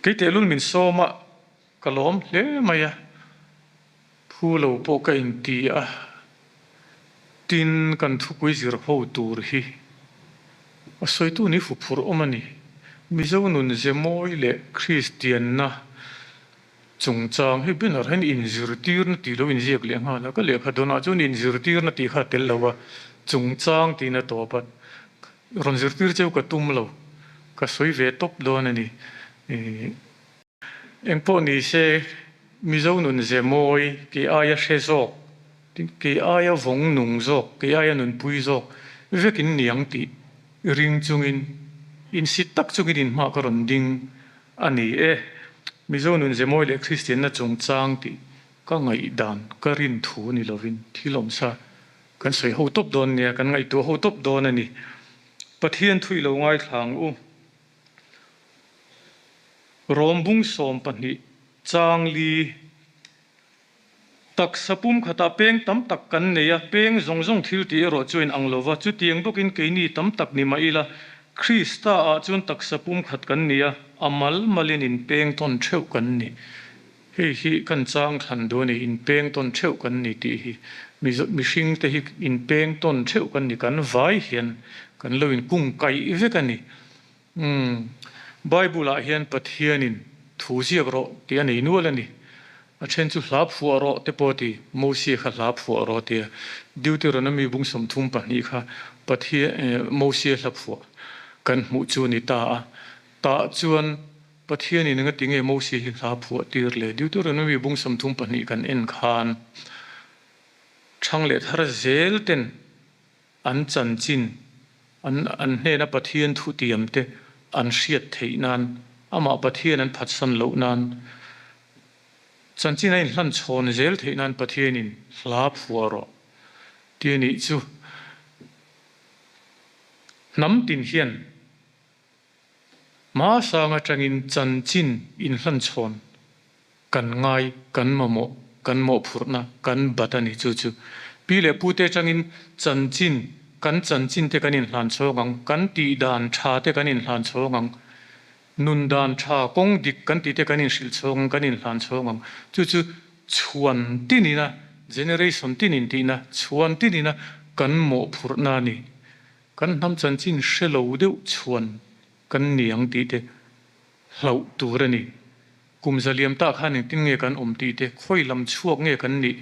Kei tehlul min sawm a, ka lawm hle mai a, phu lo pawh ka inti a, tin kan thupui zir ho tur hi a sawitu ni huphurh awm a ni. Mizo nun ze mawi leh Kristianna chungchang hi banner hian inzirtirna tih lo inziak leh nghal a, ka lehkha dawnah chuan inzirtirna tih kha a tel lo a, chungchang tiin a tawp a. Rawn zirtir cheu ka tum lo, ka sawi ve tawp dawn a ni. Engpawh ni se, Mizo nun ze mawi, kei aia hre zawk, kei aia vawng nung zawk, kei aia nunpui zawk vekin ni ang tih ring chungin, insit tak chungin inhma ka rawn ding a ni e. Mizo nun ze mawi leh Kristianna chungchang tih ka ngaihdan, ka rin thu ni lovin thil awmsa Kan sawi ho tawp dawn nia, kan ngaihtuah ho tawp dawn a ni. Pathian thu i lo ngaithla ang u. Rawm bung 12 chang li Taksa pum khatah peng tam tak kan nei a, peng zawng zawng thil tih erawh chu a inang lo va, chutiang bawkin keini tam tak ni mah ila, Krista ah chuan taksa pum khat kan ni a, a mal malin inpeng tawn theuh kan ni. Hei hi kan chang thlan duh a ni, inpeng tawn theuh kan ni tih hi. Mihring te hi inpeng tawn theuh kan ni, kan vai hian kan lo inkung kaih vek a ni. Umm, Bible ah hian Pathianin thu ziak rawh tih a nei nual a ni. A then chu hla phuah rawh te pawh a ti, Mosia kha hla phuah rawh a ti a. Deuteronomy bung 32 kha Pathian, Mosia hla phuah kan hmuh chu a ni ta a. Tah chuan Pathianin engati nge Mosia hi hla phuah tir le? Deuteronomy bung 32 kan en khan thang leh thar zel ten an chanchin, an an hnena Pathian thutiam te an hriat theih nan, amah Pathian an phatsan loh nan, chanchin a inhlan chhawn zel theih nan Pathianin hla phuah rawh ti a nih chu. Hnam tin hian Hmasang atangin chanchin inhlanchhawn kan ngai, kan mamawh, kan mawhphurhna, kan bat a ni. Chu chu pi leh pute atangin chanchin, kan chanchin te kan inhlanchhawng ang, kan tih dan tha te kan inhlanchhawng ang, nun dan tha, kawng dik kan tih te kan inhrilhchhawng ang, kan inhlanchhawng ang. Chu chu chhuan tinina, generation tinin tihna, chhuan tinina kan mawhphurhna a ni. Kan hnam chanchin hre lo deuh chhuan kan ni ang tih te hlauh tur a ni. Kum zaliam tah khan engtin nge kan awm tih te, khawi lam chhuak nge kan nih,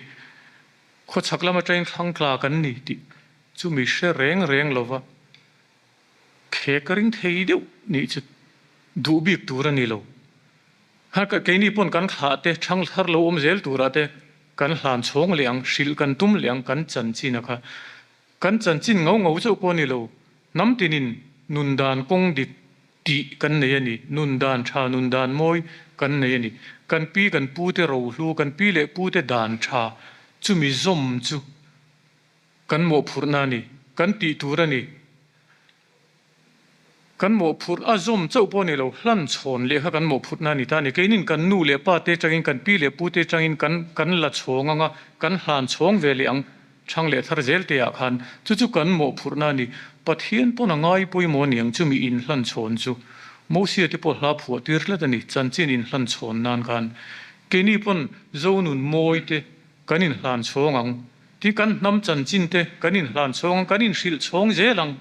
khawchhak lam atangin thlang tla kan ni tih chu mi hre reng reng lova khek ring thei deuh nih chu duh bik tur a ni lo. Keini pawn kan thlah te, thang thar lo awm zel turah te kan hlan chhawng leh ang, hrilh kan tum leh ang kan chanchin a kha. Kan chanchin ngau ngau chauh pawh a ni lo, hnam tinin nun dan kawng dik tih kan nei a ni, nun dan tha, nun dan mawi kan nei a ni. Kan pi kan pu te rohlu, kan pi leh pu te dan tha chumi zawm chu kan mawhphurhna a ni, kan tih tur a ni. Kan mawhphurh a zawm chauh pawh a ni lo, hlan chhawn leh kha kan mawhphurhna a ni ta a ni. Keinin kan nu leh pa te atangin, kan pi leh pu te atangin kan kan la chhawng ang a, kan hlan chhawng ve leh ang, thang leh thar zel te ah khan. Chu chu kan mawhphurhna a ni. Pathian pawn a ngai pawimawh a ni ang chumi inhlan chhawn chu. Mosia te pawh hla phuah tir tlat a ni, chanchin inhlan chhawn nan khan. Keini pawn Zonun mawi te kan inhlan chhawng ang. Tin, kan hnam chanchin te kan inhlan chhawng ang, kan inhrilh chhawng zel ang.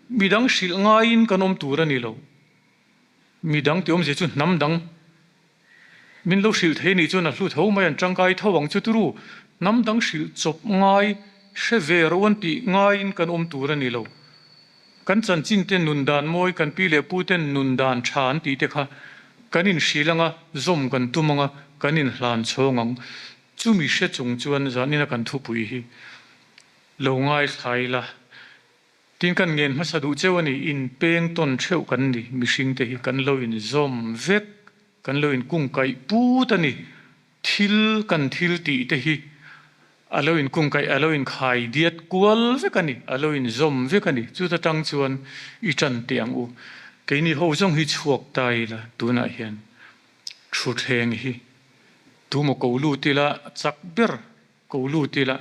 Midang hrilh ngaiin kan awm tur a ni lo. Midang tih awmzia chu hnam dang min lo hrilh thei nih chuan a hlu tho mai, an tangkai tho ang chu turu. Hnam dang hrilh chawp ngai, hre ve ro an tih ngaiin kan awm tur a ni lo. Kan chanchin te nun dan mawi, kan pi leh pu ten nun dan tha an tih te kha kan inhrilh ang a, zawm kan tum ang a, kan inhlan chhawng ang. Chumi hre chung chuan zanina kan thupui hi lo ngaithla ila, tin kan ngen hmasa duh cheu a ni, in peng tawn theuh kan ni, mihring te hi kan lo in zawm vek, kan lo in kungkaih put a ni, thil kan thil tih te hi a lo in kungkaih, a lo in khai diat kual vek a ni, a lo in zawm vek a ni, chuta tang chuan i tan teh ang u, keini ho zawng hi chhuak ta ila tunah hian thutthleng hi. Tumaw ko lut ila chak ber ko lut ila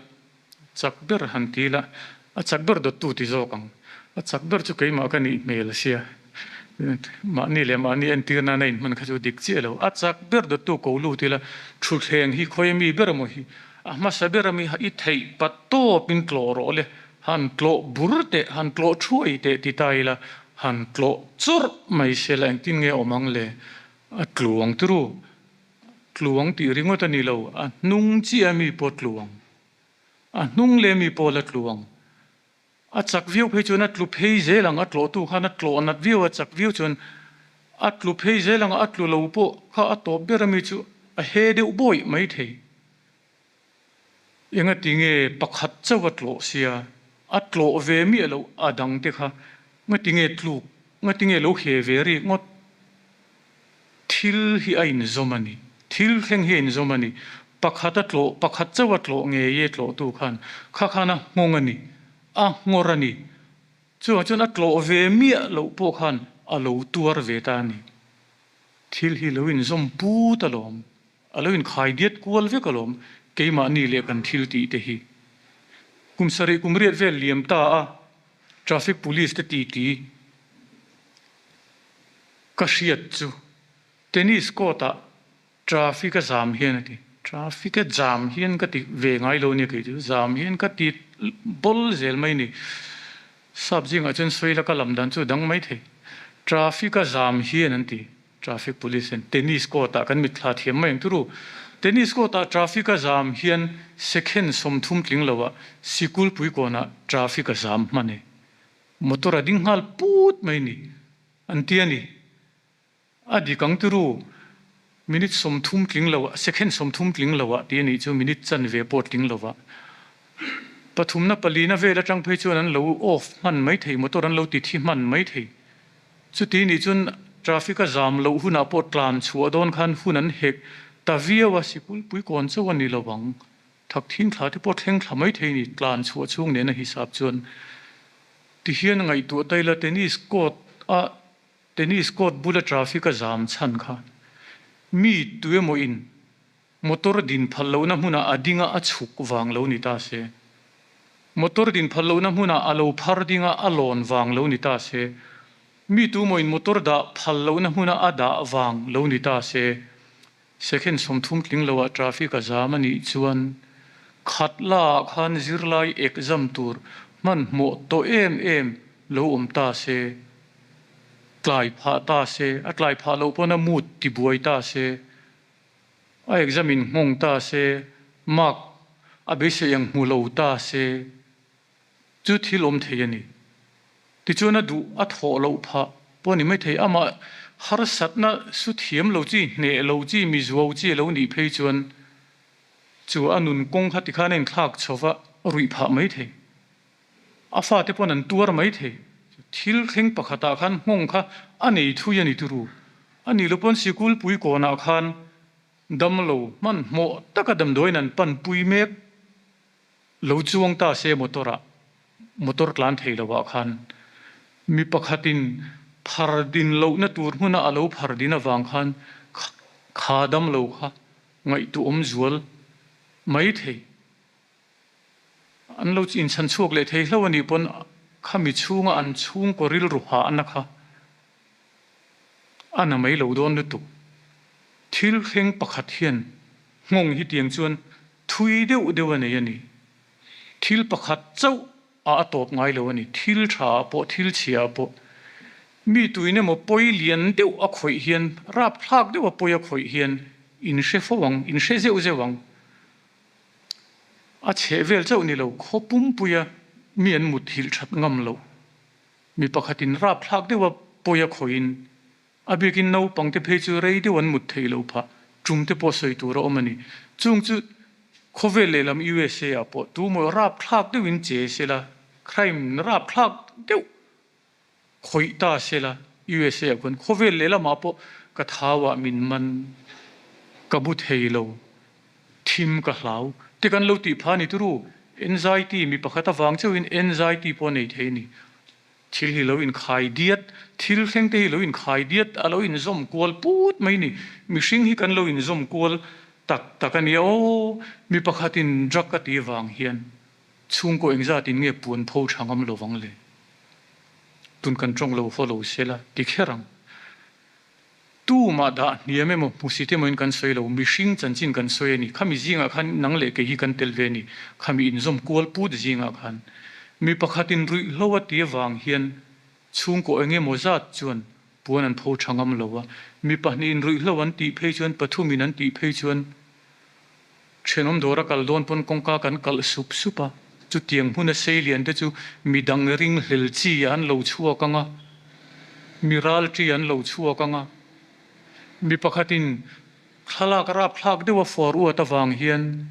chak ber han ti ila a chak ber dawttu ti zawk ang. A chak ber chu keimah ka nih hmel sia. Mahni leh mahni entir nana inhman kha chu dik chiah lo. A chak ber dawttu ko lut ila, thutthleng hi khawi ami ber emaw hi a hmasa ber ami i theih pat tawpin tlawh rawh le, han tlawh bur teh, han tlawh thuai teh ti ta ila, han tlawh chawrh mai se la engtin nge awm ang le? A tluang turu. Tluang tih ringawt a ni lo, a hnung chiah ami pawh tluang. A hnung leh ami pawh la tluang. A chak viau phei chuan a tlu phei zel ang, a tlawhtu khan a tlawh nat viau a chak viau chuan a tlu phei zel ang a, a tlu lo pawh kha a tawp ber ami chu a he deuh bawih mai thei. Engati nge pakhat chauh a tlawh sia, a tlawh ve miah loh a dang te kha ngati nge tluk, ngati nge lo he ve rik ngawt. Thil hi a inzawm a ni. Thil thleng hi a inzawm a ni. Pakhat a tlawh, pakhat chauh a tlawh ngei e tlawhtu khan, kha khan a nghawng a ni, a nghawr a ni. Chuvang chuan a tlawh ve miah loh pawh khan a lo tuar ve ta a ni. Thil hi lo inzawm put alawm, a lo inkhai diat kual vek alawm keimahni leh kan thil tih te hi. Kum sarih kum riat vel liam ta a, traffic police te titi Ka hriat chu tennis court ah traffic a zam hian a ti. Traffic a jam hian ka ti ve ngai lo nia kei chu, zam hian ka ti bawl zel mai ni. Sap zingah chuan sawi la ka lam dan chu a dang mai thei. Traffic a zam hian an ti, traffic police hian tennis court ah kan mitthla thiam mai ang turu. Tennis court ah traffic a zam hian second 30 tling lo ah sikul puikawnah traffic a zam hman e. Motor a ding nghal put mai ni. An ti a ni. A dik ang tiru, minute 30 tling lo ah, second 30 tling lo ah tih a nih chu minute chanve pawh tling lo ah. Pathumna palina vel atang phei chuan an lo off hman mai thei, motor an lo ti thi hman mai thei. Chuti nih chuan traffic a zam loh hunah pawh tlan chhuah dawn khan hun an hek ta viau a, sikul pui kawn chauh a ni lo ang. Thak thing thla te pawh thleng thla mai thei a ni, tlan chhuah chhung nena hisap chuan. Tihian ngaihtuah ta ila tennis court a tennis court bula traffic a zam chhan kha mi tuemaw in motor din phal lohna hmunah a ding a a chhuk vang lo ni ta se, motor din phal lohna hmunah a lo phar ding a a lawn vang lo ni ta se, mi tuemaw in motor dah phal lohna hmuna a dah vang lo ni ta se, Second 30 tling loah traffic a zam a nih chuan khat laah khan zirlai exam tur hmanhmawh tawh em em lo awm ta se, tlai phah ta se, a tlai phah loh pawn a mood tibuai ta se, a exam in nghawng ta se, mark a beisei ang hmu lo ta se, Chu thil awm thei a ni. Tichuan a duh a thawh loh phah pawh a ni mai thei. Amah harsatna su thiam lo chi, hneh lo chi, mi zuau chi a lo nih phei chuan chu a nun kawng kha tikhan a inthlak chho va ruih phah mai thei. A fate pawn an tuar mai thei. Thil thleng pakhatah khan nghawng kha a nei thui a ni turu. A nih loh pawn sikul pui kawnah khan damlo hmanhmawh taka damdawiin an panpui mek. Lo chuang ta se motor ah, motor tlan thei lo ah khan mi pakhat in phar din lohna tur hmun a a lo phar din avang khan kha dam lo kha ngaihtuah awm zual mai thei. An lo inchhan chhuak leh thei hlo a nih pawn khami chhunga an chhungkaw rilru hahna kha a na mai lo dawn lutuk. Thil thleng pakhat hian nghawng hi tiang chuan thui deuh deuh a nei a ni. Thil pakhat chauh a a tawp ngai lo a ni. Thil tha ah pawh, thil chhia ah pawh mi tuin emaw pawi lian deuh a khawih hian, rapthlak deuh a pawi a khawih hian in hre fo ang, in hre zeuh zeuh ang. A chheh vel chauh ni lo, khaw pumpuia mi an muthilh that ngam loh. Mi pakhatin rapthlak deuha pawi a khawihin, a bikin naupangte phei chu rei deuh an mut theih lo phah, tum te pawh sawi tur a awm a ni. Chung chu khawvel lehlam USA ah pawh tumaw rapthlak deuhin che se la, crime rapthlak deuh khawih ta se la USA ah khuan khawvel lehlamah pawh ka thauah min man, ka bu thei lo, thim ka hlau te kan lo tih phah a ni turu. Anxiety mi pakhat avang chauhin anxiety pawh a nei thei a ni. Thil hi lo inkhai diat, thil thleng te hi lo inkhai diat, a lo inzawm kual put mai ni. Mihring hi kan lo inzawm kual tak tak a nia aw. Mi pakhatin drug a tih avang hian chhungkaw engzatin nge puan pho tha ngam lovang le? Tun kan tawng lo haw lo se la ti kher ang. Tumah dah hniam emaw hmusit emaw in kan sawi lo, mihring chanchin kan sawi a ni. Khami zingah khan nang leh kei hi kan tel ve a ni. Khami inzawm kual put zingah khan mi pakhatin ruihhlo a ti avang hian chhungkaw eng emaw zat chuan puan an pho tha ngam lo a. Mi pahnihin ruihhlo an tih phei chuan pathumin an tih phei chuan Thenawm dawra kal dawn pawn kawngka kan kalh sup sup a, chutiang hmuna sei lian te chu mi dang ringhlel chi an lo chhuak ang a, mi ral chi an lo chhuak ang a. Mi pakhatin thlalak rapthlak deuha fawr uat avang hian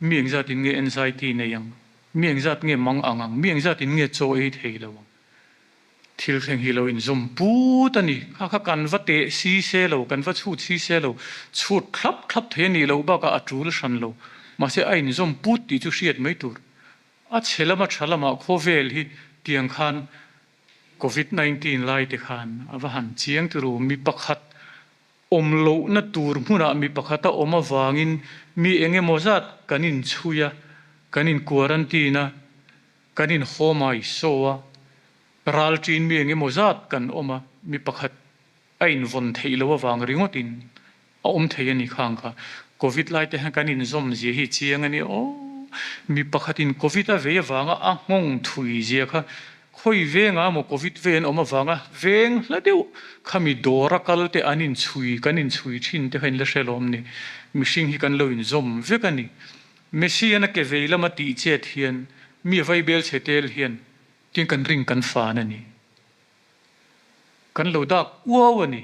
mi engzatin nge anxiety nei ang, mi engzat nge mang ang ang, mi engzatin nge chaw ei thei lo ang. Thil thleng hi lo inzawm put a ni. Kha kha kan va teh si se lo, kan va chhut si se lo, chhut thlap thlap thei a nih loh bakah a tul hran lo. Mahse a inzawm put tih chu hriat mai tur. A chhe lama tha lamah khawvel hi tiang khan Covid 19 lai te khan a va han chiang ti ru. Mi pakhat awm lohna tur hmunah mi pakhat a awm avangin mi eng emaw zat kan inchhui a, kan in quarantine a, Kan in home a i saw a, ral ṭin mi eng emaw zat kan awm a, mi pakhat a invawn theih loh avang ringawtin a awm thei a ni khang kha. Covid lai te hian kan inzawm zia hi chiang a ni aw. Mi pakhatin Covid a vei avanga a nghawng thui zia kha khawi vengah emaw Covid vei an awm avanga veng hla deuh khami dawra kal te an inchhui kan inchhui ṭhin te kha in la hre lawm ni. Mihring hi kan lo inzawm vek a ni. Messian a ke vei lama tih chet hian mi a vai bel chhe tel hian tin kan ring kan fan a ni. Kan lo dak uau a ni.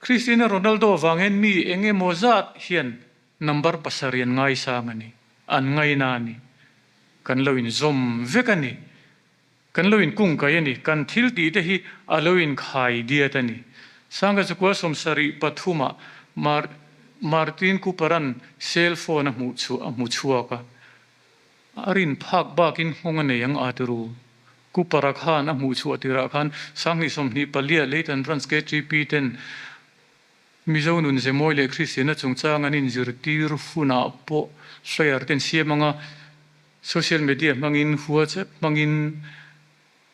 Cristiano Ronaldo vang hian mi eng emaw zat hian number pasarih an ngaisang a ni, an ngaina a ni. Kan lo inzawm vek a ni. Kan lo inkungkaih a ni. Kan thil tih te hi a lo inkhai diat a ni. Sangha chukua 73 ah Mar Martin Cooper-a'n cell phone a hmuh chhuah a hmu chhuak a. A rin phak bakin nghawng a nei ang a ti ru. Cooper-a khan a hmuh chhuah tirah khan Sanghnih 24 Leighton Branch KTP ten Mizo nun zemawi leh Kristianna chungchang an inzirtir hunah pawh flyer ten siam anga Social media hmangin, WhatsApp hmangin,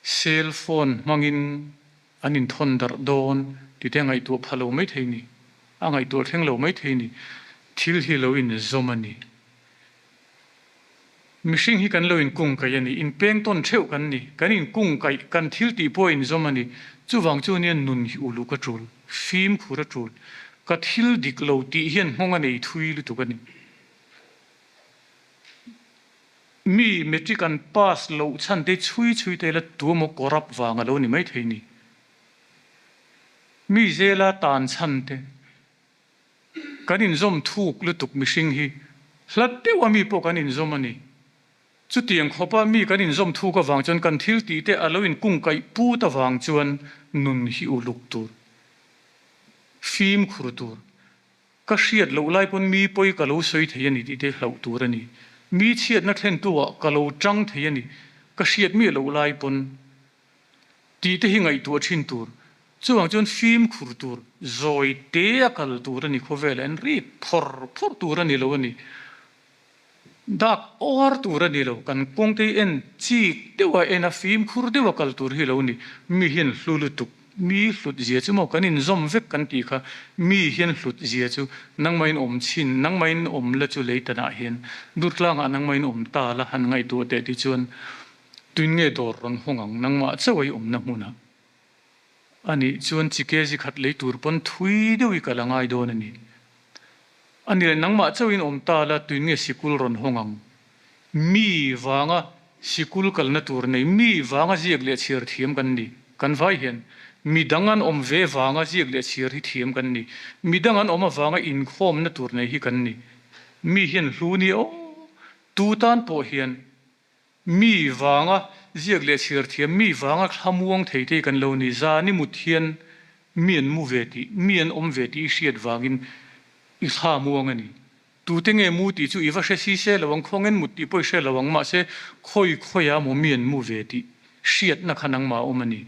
cell phone hmangin an inthawn darh dawn tih te a ngaihtuah pha lo mai thei ni. A ngaihtuah thleng lo mai thei ni. Thil hi lo inzawm a ni. Mihring hi kan lo inkungkaih a ni. Inpeng tawn theuh kan ni. Kan inkungkaih, kan thil tih pawh a inzawm a ni. Chuvang chu nia nun hi uluk a tul, fimkhur a tul. Ka thil dik lo tih hian nghawng a nei thui lutuk a ni. Mi matric an pass loh chhan te chhui chhui te la tu emaw corrupt vang a lo ni mai thei ni. Mi zela tan chhan te kan inzawm thuk lutuk mihring hi hla deuh a mi pawh kan inzawm a ni. Chutiang khawpa mi kan inzawm thuk avang chuan kan thil tih te a lo inkungkaih put avang chuan nun hi uluk tur, fimkhur tur. Ka hriat loh lai pawn mi pawi ka lo sawi thei a ni tih te hlauh tur a ni. Mi chhiatna thlentu ah ka lo tang thei a ni. Ka hriat miah loh lai pawn tih te hi ngaihtuah thin tur. Chuvang chuan fimkhur tur, zawi te a kal tur a ni khawvelah hian rik phawr phawr tur a ni lo a ni. Dak awr tur a ni lo, kan kawngte hi en chik deuh a, en a fimkhur deuh a kal tur hi lo ni. Mi hian hlu lutuk, mi hlut zia chu maw kan inzawm vek kan tih kha, mi hian hlut zia chu nangmahin awm chhin, nangmahin awm la chu leitanah hian Durtlangah nangmahin awm ta la han ngaihtuah teh ti chuan tuin nge dawr rawn hawng ang nangmah chauh a i awmna hmunah. A nih chuan chi kg khat lei tur pawn thui deuh i kal a ngai dawn a ni. A ni le, nangmah chauhin awm ta la, tuin nge sikul rawn hawng ang? Mi vanga sikul kalna tur nei, mi vanga ziak leh chhiar thiam kan ni. Kan vai hian mi dang an awm ve vanga ziak leh chhiar hi thiam kan ni. Mi dang an awm avanga inkhawmna tur nei hi kan ni. Mi hian hlu ni aw, tu tan pawh hian Mi vanga ziak leh chhiar thiam, mi vanga thlamuang thei te kan lo ni. Zan i mut hian mi an mu ve tih, mi an awm ve tih i hriat vangin i thla muang a ni. Tute nge mu tih chu i va hre si se lo ang, khawngen mut tih pawh i hre lo ang, mahse khawi khawiah maw mi an mu ve tih hriatna kha nangmah a awm a ni.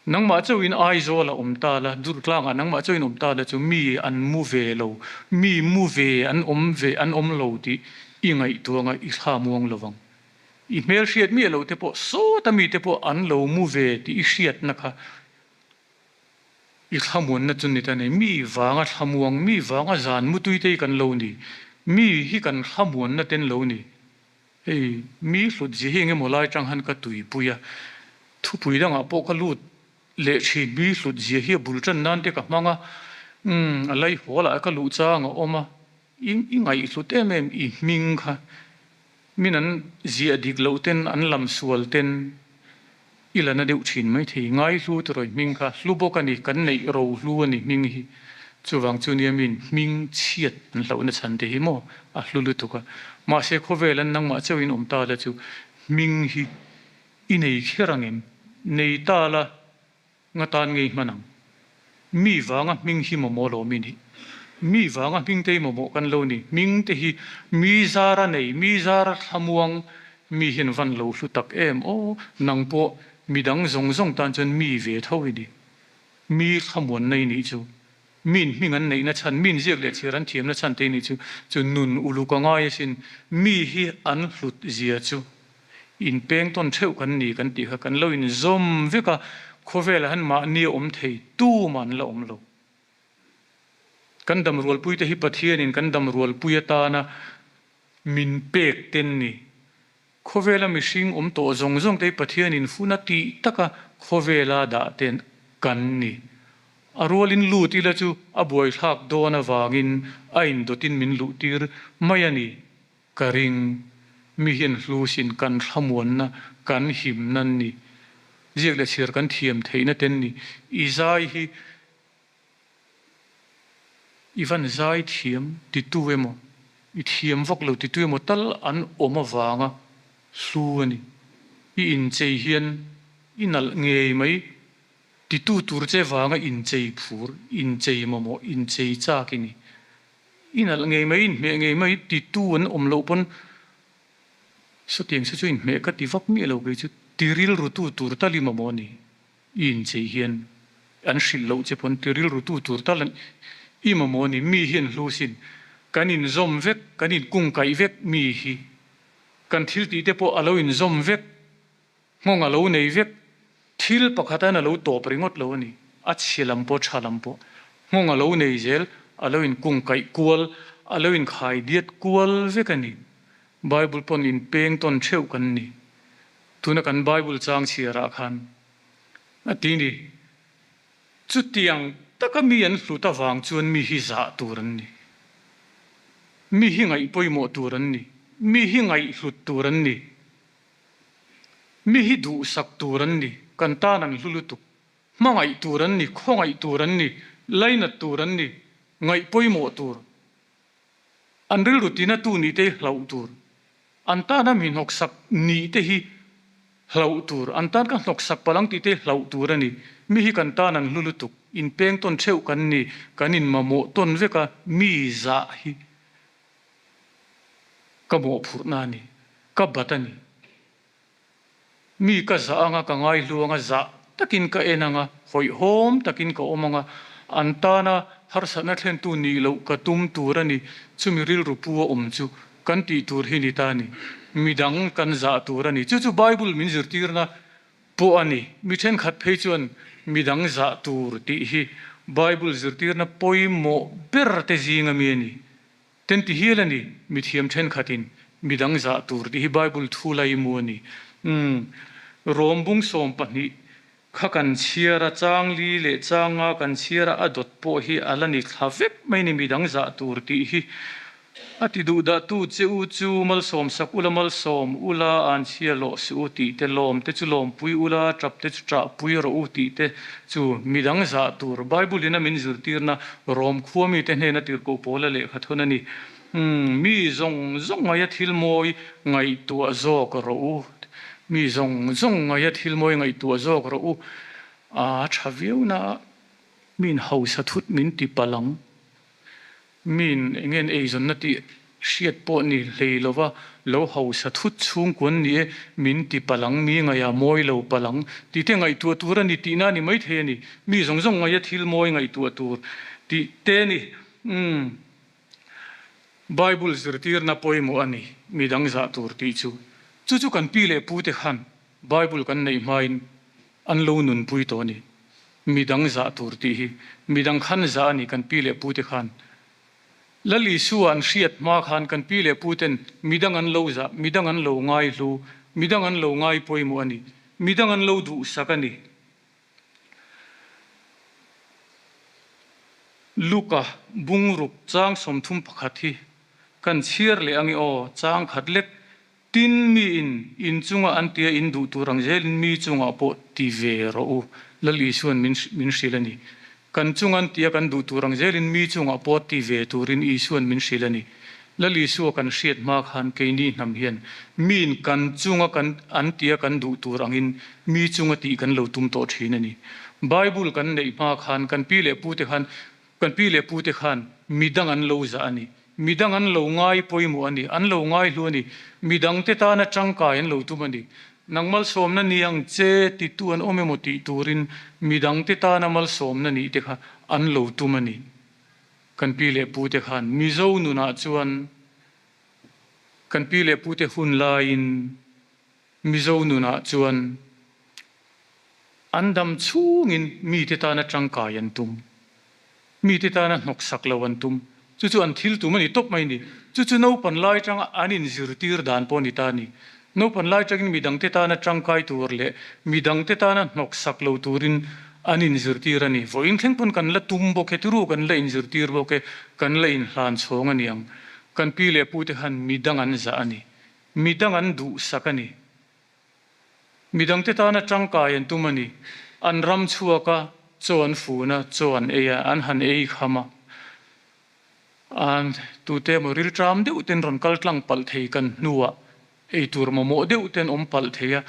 Nangmah chauhin Aizawl a awm ta la, Durtlangah nangmah chauhin awm ta la chu mi an mu ve lo, mi mu ve an awm ve an awm lo tih i ngaihtuah anga i thla muang lo vang. I hmelhriat miah loh te pawh sawta mite pawh an lo mu ve tih i hriatna kha i thlamuanna chu ni ta nei. Mi vanga thlamuang, mi vanga zan mutui te hi kan lo ni. Mi hi kan thlamuanna ten lo ni. Hei mi hlut zia hi engemaw lai tang han ka tuipui a, thupui dangah pawh ka lut leh thin. Mi hlut zia hi a bul tan nan te ka hmang a, umm a laihawl ah ka luh chang a awm a, i ngaihhlut em em i hming kha. Min an ziah dik loh ten an lam sual ten i la na deuh thin mai thei. Ngai hlu tirawi hming kha hlu bawk a ni, kan neih ro hlu a ni hming hi. Chuvang chu nia min hming chhiat an hlauhna chhan te hi maw a hlu lutuk a. Mahse khawvel an nangmah chauhin awm ta la chu hming hi i nei kher ang em? Nei ta la Nga tan ngei hman ang. Mi vanga hming hi mamawh lo mi nih. Mi vanga hming te hi mamawh kan lo ni. Hming te hi mi zara nei, mi zara thlamuang mi hian van lo hlu tak em aw. Nang pawh midang zawng zawng tan chuan mi ve tho i ni. Mi thlamuanna i nih chu. Min hming an neihna chhan, min ziak leh chhiar an thiamna chhan te i nih chu. Chu nun uluk a ngai asin. Mi hi an hlut zia chu. Inpeng tawn theuh kan ni kan tih kha kan lo inzawm vek a, khawvelah hian mahni a awm thei tumah an la awm lo. Kan damrualpuite hi Pathianin kan damrualpui atana min pek ten ni. Khawvela mihring awm tawh zawng zawng te hi Pathianin hun a tih taka khawvela dah ten kan ni. A rualin lut ila chu a buaithlak dawn avangin a indawtin min luhtir mai a ni. Ka ring, mi hian hlu sin kan thlamuanna, kan himna an ni. Ziak leh chhiar kan thiam theihna te an ni. I zai hi i van zai thiam titu emaw, i thiam vak lo titu emaw tal an awm avanga hlu a ni. I inchei hian i nalh ngei mai titu tur che vanga inchei phur, inchei mamawh, inchei chak i ni. I nalh ngei mai, inhmeh ngei mai titu an awm loh pawn sawtiang se chu inhmeh ka ti vak miah lo kei chu ti rilrutu tur tal i mamawh a ni. I inchei hian an hrilh loh che pawn ti rilrutu tur tal i mamawh a ni. Mi hian hlu sin kan inzawm vek, kan inkungkaih vek mi hi kan thil tih te pawh a lo inzawm vek. Nghawng a lo nei vek. Thil pakhat an a lo tawp ringawt lo a ni. A chhia lam pawh tha lam pawh. Nghawng a lo nei zel, a lo inkungkaih kual, a lo inkhai diat kual vek a ni. Bible pawn inpeng tawn theuh kan ni. Tuna kan Bible chang chhiarah khan a ti ni. Chutiang taka mi an hlut avang chuan mi hi zah tur an ni. Mi hi ngaih pawimawh tur an ni. Mi hi ngaihhlut tur an ni. Mi hi duhsak tur an ni, kan tan an hlu lutuk. Hmangaih tur an ni, khawngaih tur an ni, lainat tur an ni, ngaih pawimawh tur. An rilru tinatu nih te hi hlauh tur. An tana mi hnawksak nih te hi hlauh tur. An tan ka hnawksak palh ang tih te hi hlauh tur a ni. Mi hi kan tan an hlu lutuk. Inpeng tawn theuh kan ni, kan inmamawh tawn vek a, mi zah hi Ka mawhphurhna a ni. Ka bat a ni. Mi ka zah anga ka ngaihlu anga zah takin ka en anga hawihhawm takin ka awm anga an tana harsatna thlentu nih loh ka tum tur a ni. Chumi rilru pu a awm chu kan tih tur hi ni ta a ni. Midang kan zah tur a ni. Chu chu Bible min zirtirna pawh a ni. Mi thenkhat phei chuan midang zah tur tih hi Bible zirtirna pawimawh ber te zinga mi a ni. Ten ti hial a ni, mithiam thenkhatin midang zah tur tih hi Bible thu laimu a ni. Umm, Rom bung 12 kha kan chhiar a, chang li leh chang nga kan chhiar a, a dawt pawh hi a la ni thla vek mai ni midang zah tur tih hi. A ti duh dah tu che u chu malsawm sak ula malsawm ula an chhia lawh suh u tih te, lawm te chu lawmpui ula tap te chu ṭahpui rawh u tih te chu midang zah tur Bible in a min zirtirna Rom khua mite hnena tirhkoh pawla lehkha thawn a ni. Umm, mi zawng zawng ngaia thil mawi ngaihtuah zawk rawh u. Mi zawng zawng ngaia thil mawi ngaihtuah zawk rawh u. A tha viau na a, min hausa thut min ti palh ang. Min eng nge eizawnna tih hriat pawh ni hlei lova lo hausa thut chhungkuan ni e, min ti palh ang, mi ngaih a mawi lo palh ang tih te ngaihtuah tur a ni tihna a ni maithei a ni. Mi zawng zawng ngaia thil mawi ngaihtuah tur tih te a ni. Umm. Bible zirtirna pawimawh a ni, midang zah tur tih chu. Chu chu kan pi leh pute khan Bible kan neih hmain an lo nunpui tawh a ni. Midang zah tur tih hi midang khan zah a ni kan pi leh pute khan. Lal Isua an hriat hma khan kan pi leh puten midang an lo zah, midang an lo ngaihlu, midang an lo ngai pawimawh a ni. Midang an lo duhsak a ni. Luka bungruk chang 31 hi kan chhiar leh ange aw, chang khat lek Tin, miin in chunga an tia in duh tur ang zelin mi chungah pawh ti ve rawh u, Lal Isua'n min min hrilh a ni. Kan chunga an tia kan duh tur ang zelin mi chungah pawh ti ve turin Isua'n min hrilh a ni. Lal Isua kan hriat hma khan keini hnam hian miin kan chunga kan an tia kan duh tur angin mi chunga tih kan lo tum tawh thin a ni. Bible kan neih hma khan kan pi leh pute khan Kan pi leh pute khan midang an lo zah a ni. Midang an lo ngai pawimawh a ni. An lo ngai hlu a ni. Midangte tana tangkai an lo tum a ni. Nang malsawmna ni ang che titu an awm emaw tih turin midangte tana malsawmna nih te kha an lo tum a ni. Kan pi leh pute khan Mizo nunah chuan kan pi leh pute hun laiin Mizo nunah chuan an dam chhungin mite tana tangkai an tum, mite tana hnawksak lo an tum. Chu chu an thil tum a ni tawp mai a ni. Chu chu naupan lai tanga an inzirtir dan pawh a ni ta a ni. Naupan lai tangin midangte tana tangkai tur leh midangte tana hnawksak lo turin an inzirtir a ni. Vawiin thleng pawn kan la tum bawk e, tiru kan la inzirtir bawk e, kan la inhlan chhawng a ni ang. Kan pi leh pute khan midang an zah a ni. Midang an duhsak a ni. Midangte tana tangkai an tum a ni. An ram chhuak a, chaw an fun a, chaw an ei a, an han ei kham a. An tute emaw rilṭam deuh ten rawn kal tlang palh thei kan hnuah ei tur mamawh deuh ten awm palh thei a.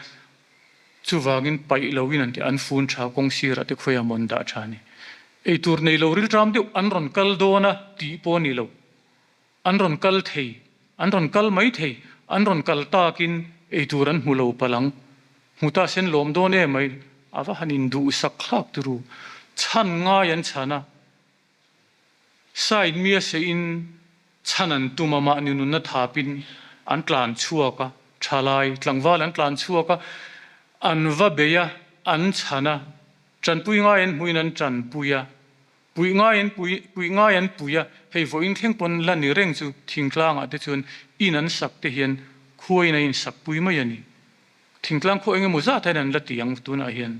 Chuvangin paih loin an ti, an fun tha kawng sirah te khawiah maw an dah tha a ni. Ei tur nei lo rilṭam deuh an rawn kal dawn a tih pawh a ni lo. An rawn kal thei, an rawn kal mai thei, an rawn kal takin eitur an hmu lo palh ang. Hmu ta sen lawm dawn em mai, a va han induhsak thlak turu. Chhan ngai an chhan a, side mia seihin chhan an tum a, mahni nunna thapin an tlan chhuak a, thalai tlangval an tlan chhuak a, an va bei a, an chhan a, tanpui ngai an hmuin an tanpui a. Puih ngai an pui, puih ngai an pui a, hei vawiin thleng pawn la ni reng chu thingtlangah te chuan in an sak te hian khuain a insak pui mai a ni. Thingtlang khaw eng emaw zat hian an la ti ang tunah hian.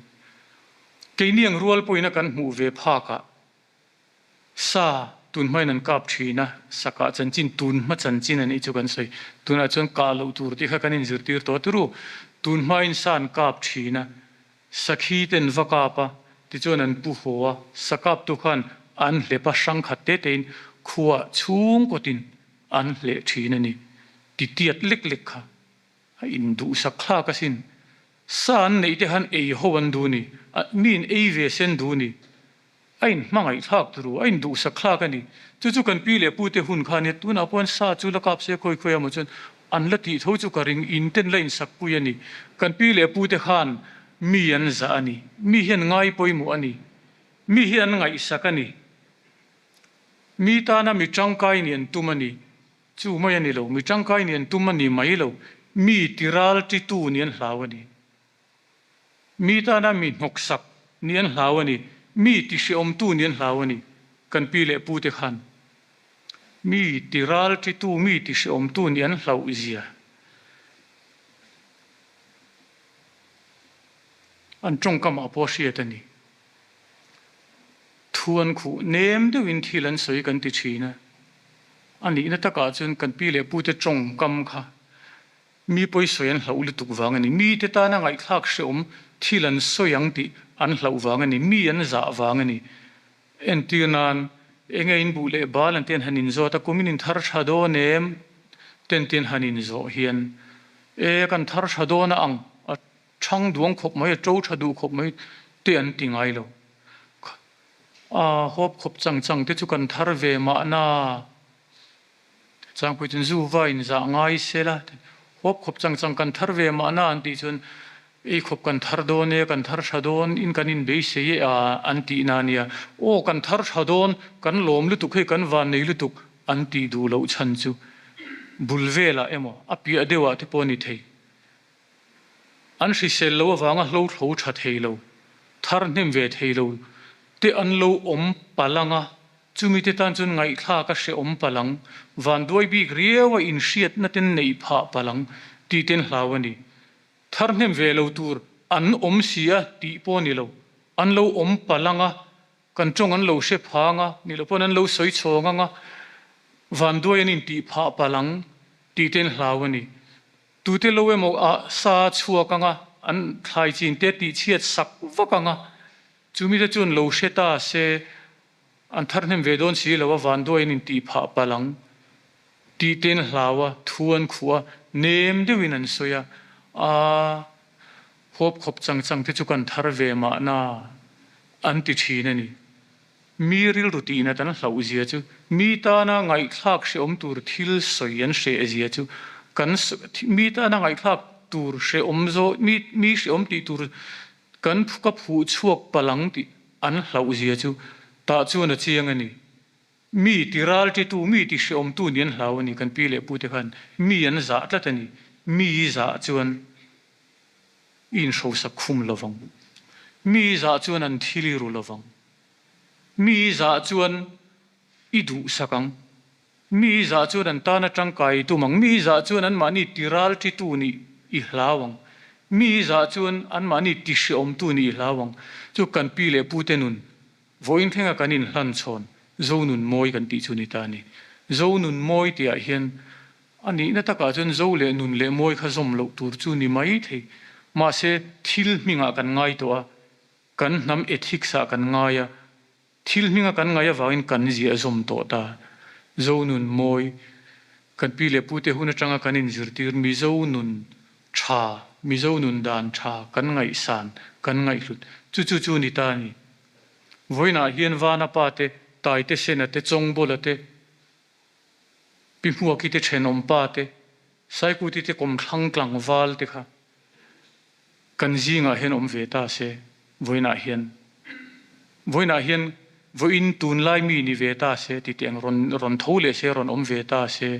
Keini ang rual pawhin a kan hmuh ve phakah sa tun hmain an kap thin a, sakah chanchin tun hma chanchin a nih chu kan sawi. Tunah chuan kah loh tur tih kha kan inzirtir tawh a turu. Tun hmain sa an kap thin a, Sakhi ten va kap a, tichuan an pu haw a, sakaptu khan an hlep a hrang khat te tein khuah chhungkawtin an hleh thin a ni. Ti tiat lek lek kha a induhsak thlak asin. Sa an neih te khan ei ho an duh ni, miin ei ve sen duh ni. A inhmangaih thlak turu, a induhsak thlak a ni. Chu chu kan pi leh pute hun kha a nia, tunah pawh sa chu la kap se khawi khawi emaw chuan an la tih tho chu ka ring, in ten la insak pui a ni. Kan pi leh pute khan mi an zah a ni, mi hi an ngai pawimawh a ni, mi hi an ngaihsak a ni, mi tana mi tangkai nih an tum a ni. Chu mai a ni lo, mi tangkai nih an tum a ni mai lo, mi tiral titu nih an hlau a ni. Mi tana mi hnawksak nih an hlau a ni. Mi tihreawmtu nih an hlau a ni. Kan pi leh pute khan mi tiralṭitu, mi tihreawmtu nih an hlauh zia an ṭawngkamah pawh a hriat a ni. Thu an khuh nem deuhin thil an sawi kan ti ṭhin a. A nihna takah chuan kan pi leh pute ṭawngkam kha Mi pawi sawi an hlauh lutuk vang a ni. Mite tana ngaihthlak hreawm thil an sawi ang tih an hlauh vang a ni. Mi an zah vang a ni. Entir nan, enge in buh leh bal an tian han inzawt a, kum in inthar tha dawn em? Ten tian han inzawh hian, e kan thar tha dawn a ang, a thang duang khawp mai, a to tha duh khawp mai te an ti ngai lo. A hawp khawp chang chang te chu kan thar ve mahna. Changpui chuan zu va in zah ngai se la, hawp khawp chang chang kan thar ve mahna an tih chuan ei khawp kan thar dawn e, kan thar tha dawn in kan inbeisei e a an tih na nia. Aw kan thar tha dawn, kan lawm lutuk hei kan van nei lutuk an tih duh loh chhan chu bul velah emaw a piah deuhah te pawh a ni thei. An hrisel loh avanga hlo thlo tha thei lo, thar hnem ve thei lo te an lo awm palh ang a, chumi te tan chuan ngaihthlak a hrehawm palh ang, vanduai bik riau a inhriatna ten neih phah palh ang tih ten hlau a ni. Thar hnem ve lo tur an awm si a tih pawh ni lo, an lo awm palh ang a, kan tawng an lo hre phang a, nih loh pawn an lo sawi chhawng ang a, vanduai an intih phah palh ang tih ten hlau a ni. Tute lo emaw ah sa a chhuak ang a, an thlai chin te tih chhiat sak vak ang a, chumi te chuan lo hre ta se an thar hnem ve dawn si lo a, vanduai an intih phah palh ang tih te an hlau a, thu an khuh a, nem deuhin an sawi a, aa huap khawp chang chang te chu kan thar ve mahna an ti thin a ni. Mi rilru tihnat an hlauh zia chu, mi tana ngaihthlak hrehawm tur thil sawi an hreh zia chu, kan mi tana ngaihthlak tur hrehawm zawh, mi mi hrehawm tih tur kan ka phuh chhuak palh ang tih an hlauh zia chu tah chuan a chiang a ni. Mi ti ralṭitu, mi ti hrehawmtu nih an hlau a ni, kan pi leh pute khan mi an zah tlat a ni. Mi i zah chuan i inhrosak khum lovang. Mi i zah chuan an thil i ru lovang. Mi i zah chuan i duhsak ang. Mi i zah chuan an tana tangkai i tum ang. Mi i zah chuan anmahni tiralṭitu nih i hlau ang. Mi i zah chuan anmahni tihreawmtu nih i hlau ang. Chu kan pi leh pute nun, vawiin thlenga kan inhlan chhawn Zonun mawi kan tih chu ni ta a ni. Zonun mawi tihah hian a nihna takah chuan zo leh nun leh mawi kha zawm loh tur chu ni mai thei. Mahse, thil hmingah kan ngai tawh a. Kan hnam ethics ah kan ngai a, thil hminga kan ngaih avangin kan ziah zawm tawh ta. Zonun mawi, kan pi leh pute hun atanga kan inzirtir Mizo nun tha, Mizo nun dan tha kan ngaihsan, kan ngaihhlut. Chu chu chu ni ta a ni. Vawiinah hian Vana pa te, Taite Sena te, Chawngbawla te, Pi Hmuaki te thenawm pa te, Saikuti te kawmthlang tlangval te kha Kan zingah hian awm ve ta se, vawiinah hian, vawiinah hian vawiin tunlai mi ni ve ta se ti teh ang rawn rawn tho leh se, rawn awm ve ta se,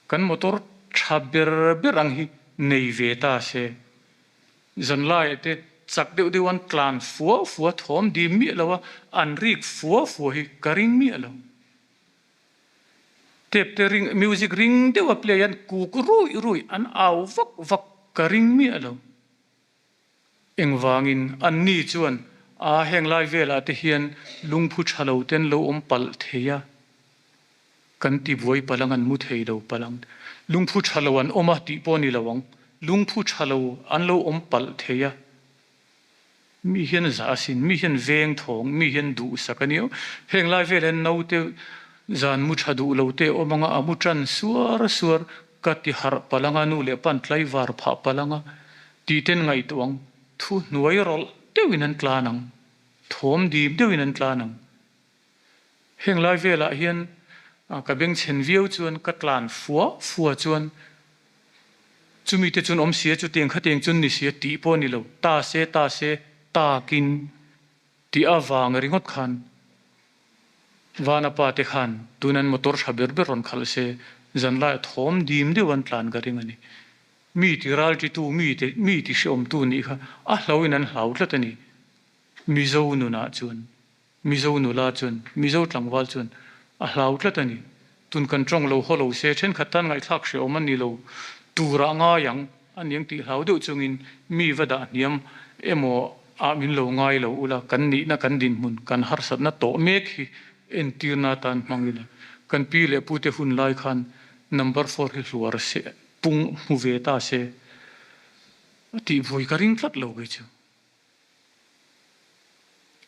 kan motor tha ber ber ang hi nei ve ta se, zanlaiah te chak deuh deuh an tlan fua fua thawm dim miah lo a, an rik fua fua hi ka ring miah lo. Tape te ring, music ring deuh a play an kuk ruih ruih, an au vak vak ka ring miah lo. Engvangin anni chuan a heng lai velah te hian lungphu tha lo ten lo awm palh thei a, kan ti buai palh ang, an mu thei lo palh ang. Lungphu tha lo an awm a tih pawh a ni lo ang, lungphu tha lo an lo awm palh thei a. Mi hian zah asin, mi hian veng thawng, mi hian duhsak a nia. Heng lai vel hian naute zan mu tha duh lo te awm anga a mu tan suar suar ka ti harh palh anga nu leh pan tlaivar phah palh anga tih ten ngaihtuah ang. Thu hnuai rawlh deuhin an tlan ang, thawm dim deuhin an tlan ang. Heng lai velah hian ka bengchhen viau chuan ka tlan fua fua chuan chumi te chuan awm sia chutiang khatiang chuan ni sia tih pawh a ni lo, ta se ta se takin tih avang ringawt khan Vana pa te khan tun an motor tha ber ber rawn khalh se zanlai a thawm dim deuh an tlan ka ring a ni. Mi ti ralṭitu mi te mi ti hreawmtu nih kha a hlauhin an hlau tlat a ni Mizo nunah chuan. Mizo nula chuan, Mizo tlangval chuan a hlau tlat a ni. Tun kan tawng lo haw lo se, thenkhat tan ngaihthlak hrehawm a ni lo turah ngai ang a niang tih hlau deuh chungin mi va dah hniam emaw ah min lo ngai lo ula, kan nihna, kan dinhmun, kan harsatna tawh mek hi entirna atan hmang ila. Kan pi leh pute hun lai khan number four hi hluar se, pung hmu ve ta se a tih vui ka ring tlat lo kei chu.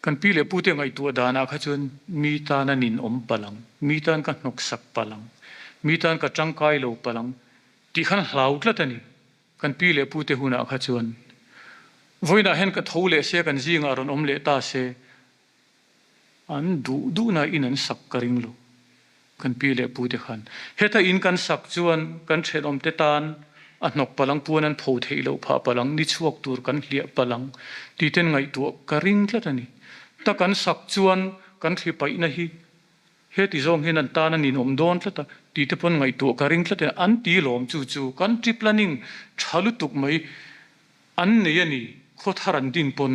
Kan pi leh pute ngaihtuah danah kha chuan mi tan a ninawm palh ang, mi tan ka hnawksak palh ang, mi tan ka tangkai lo palh ang tih khan hlau tlat a ni. Kan pi leh pute hunah kha chuan vawiinah hian ka tho leh se, kan zingah rawn awm leh ta se, An duh duhna in an sak ka ring lo. Kan pi leh pu te khan heta in kan sak chuan kan thenawm te tan a hnawk palang puan an pho theih loh phah palang, ni chhuak tur kan hliah palang tih ten ngaihtuah ka ring tlat a ni. Ta kan sak chuan kan thli paihna hi heti zawng hian an tan a ninawm dawn tlat a tih te pawn ngaihtuah ka ring tlat a ni. An ti lawm chu chu kan trip planning tha lutuk mai. An nei a ni, khaw thar an din pawn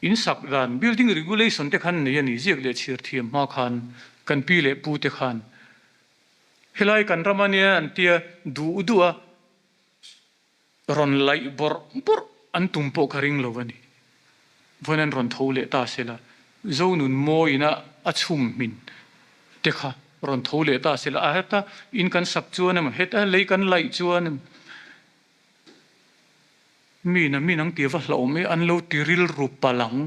in sak dan, building regulation te khan nei a ni, ziak leh chhiar thiam hma khan kan pi leh pu te khan helai kan ram a nia an tia duh duh a, rawn laih bawrh bawrh an tum pawh ka ring lo a ni. Vawiin an rawn tho leh ta se la, Zonun mawiin a a chhum hmin te kha rawn tho leh ta se la, a heta in kan sak chuan emaw, heta lei kan laih chuan emaw, mi na mi nang tih va hlauhawm e, an lo ti rilru palh ang.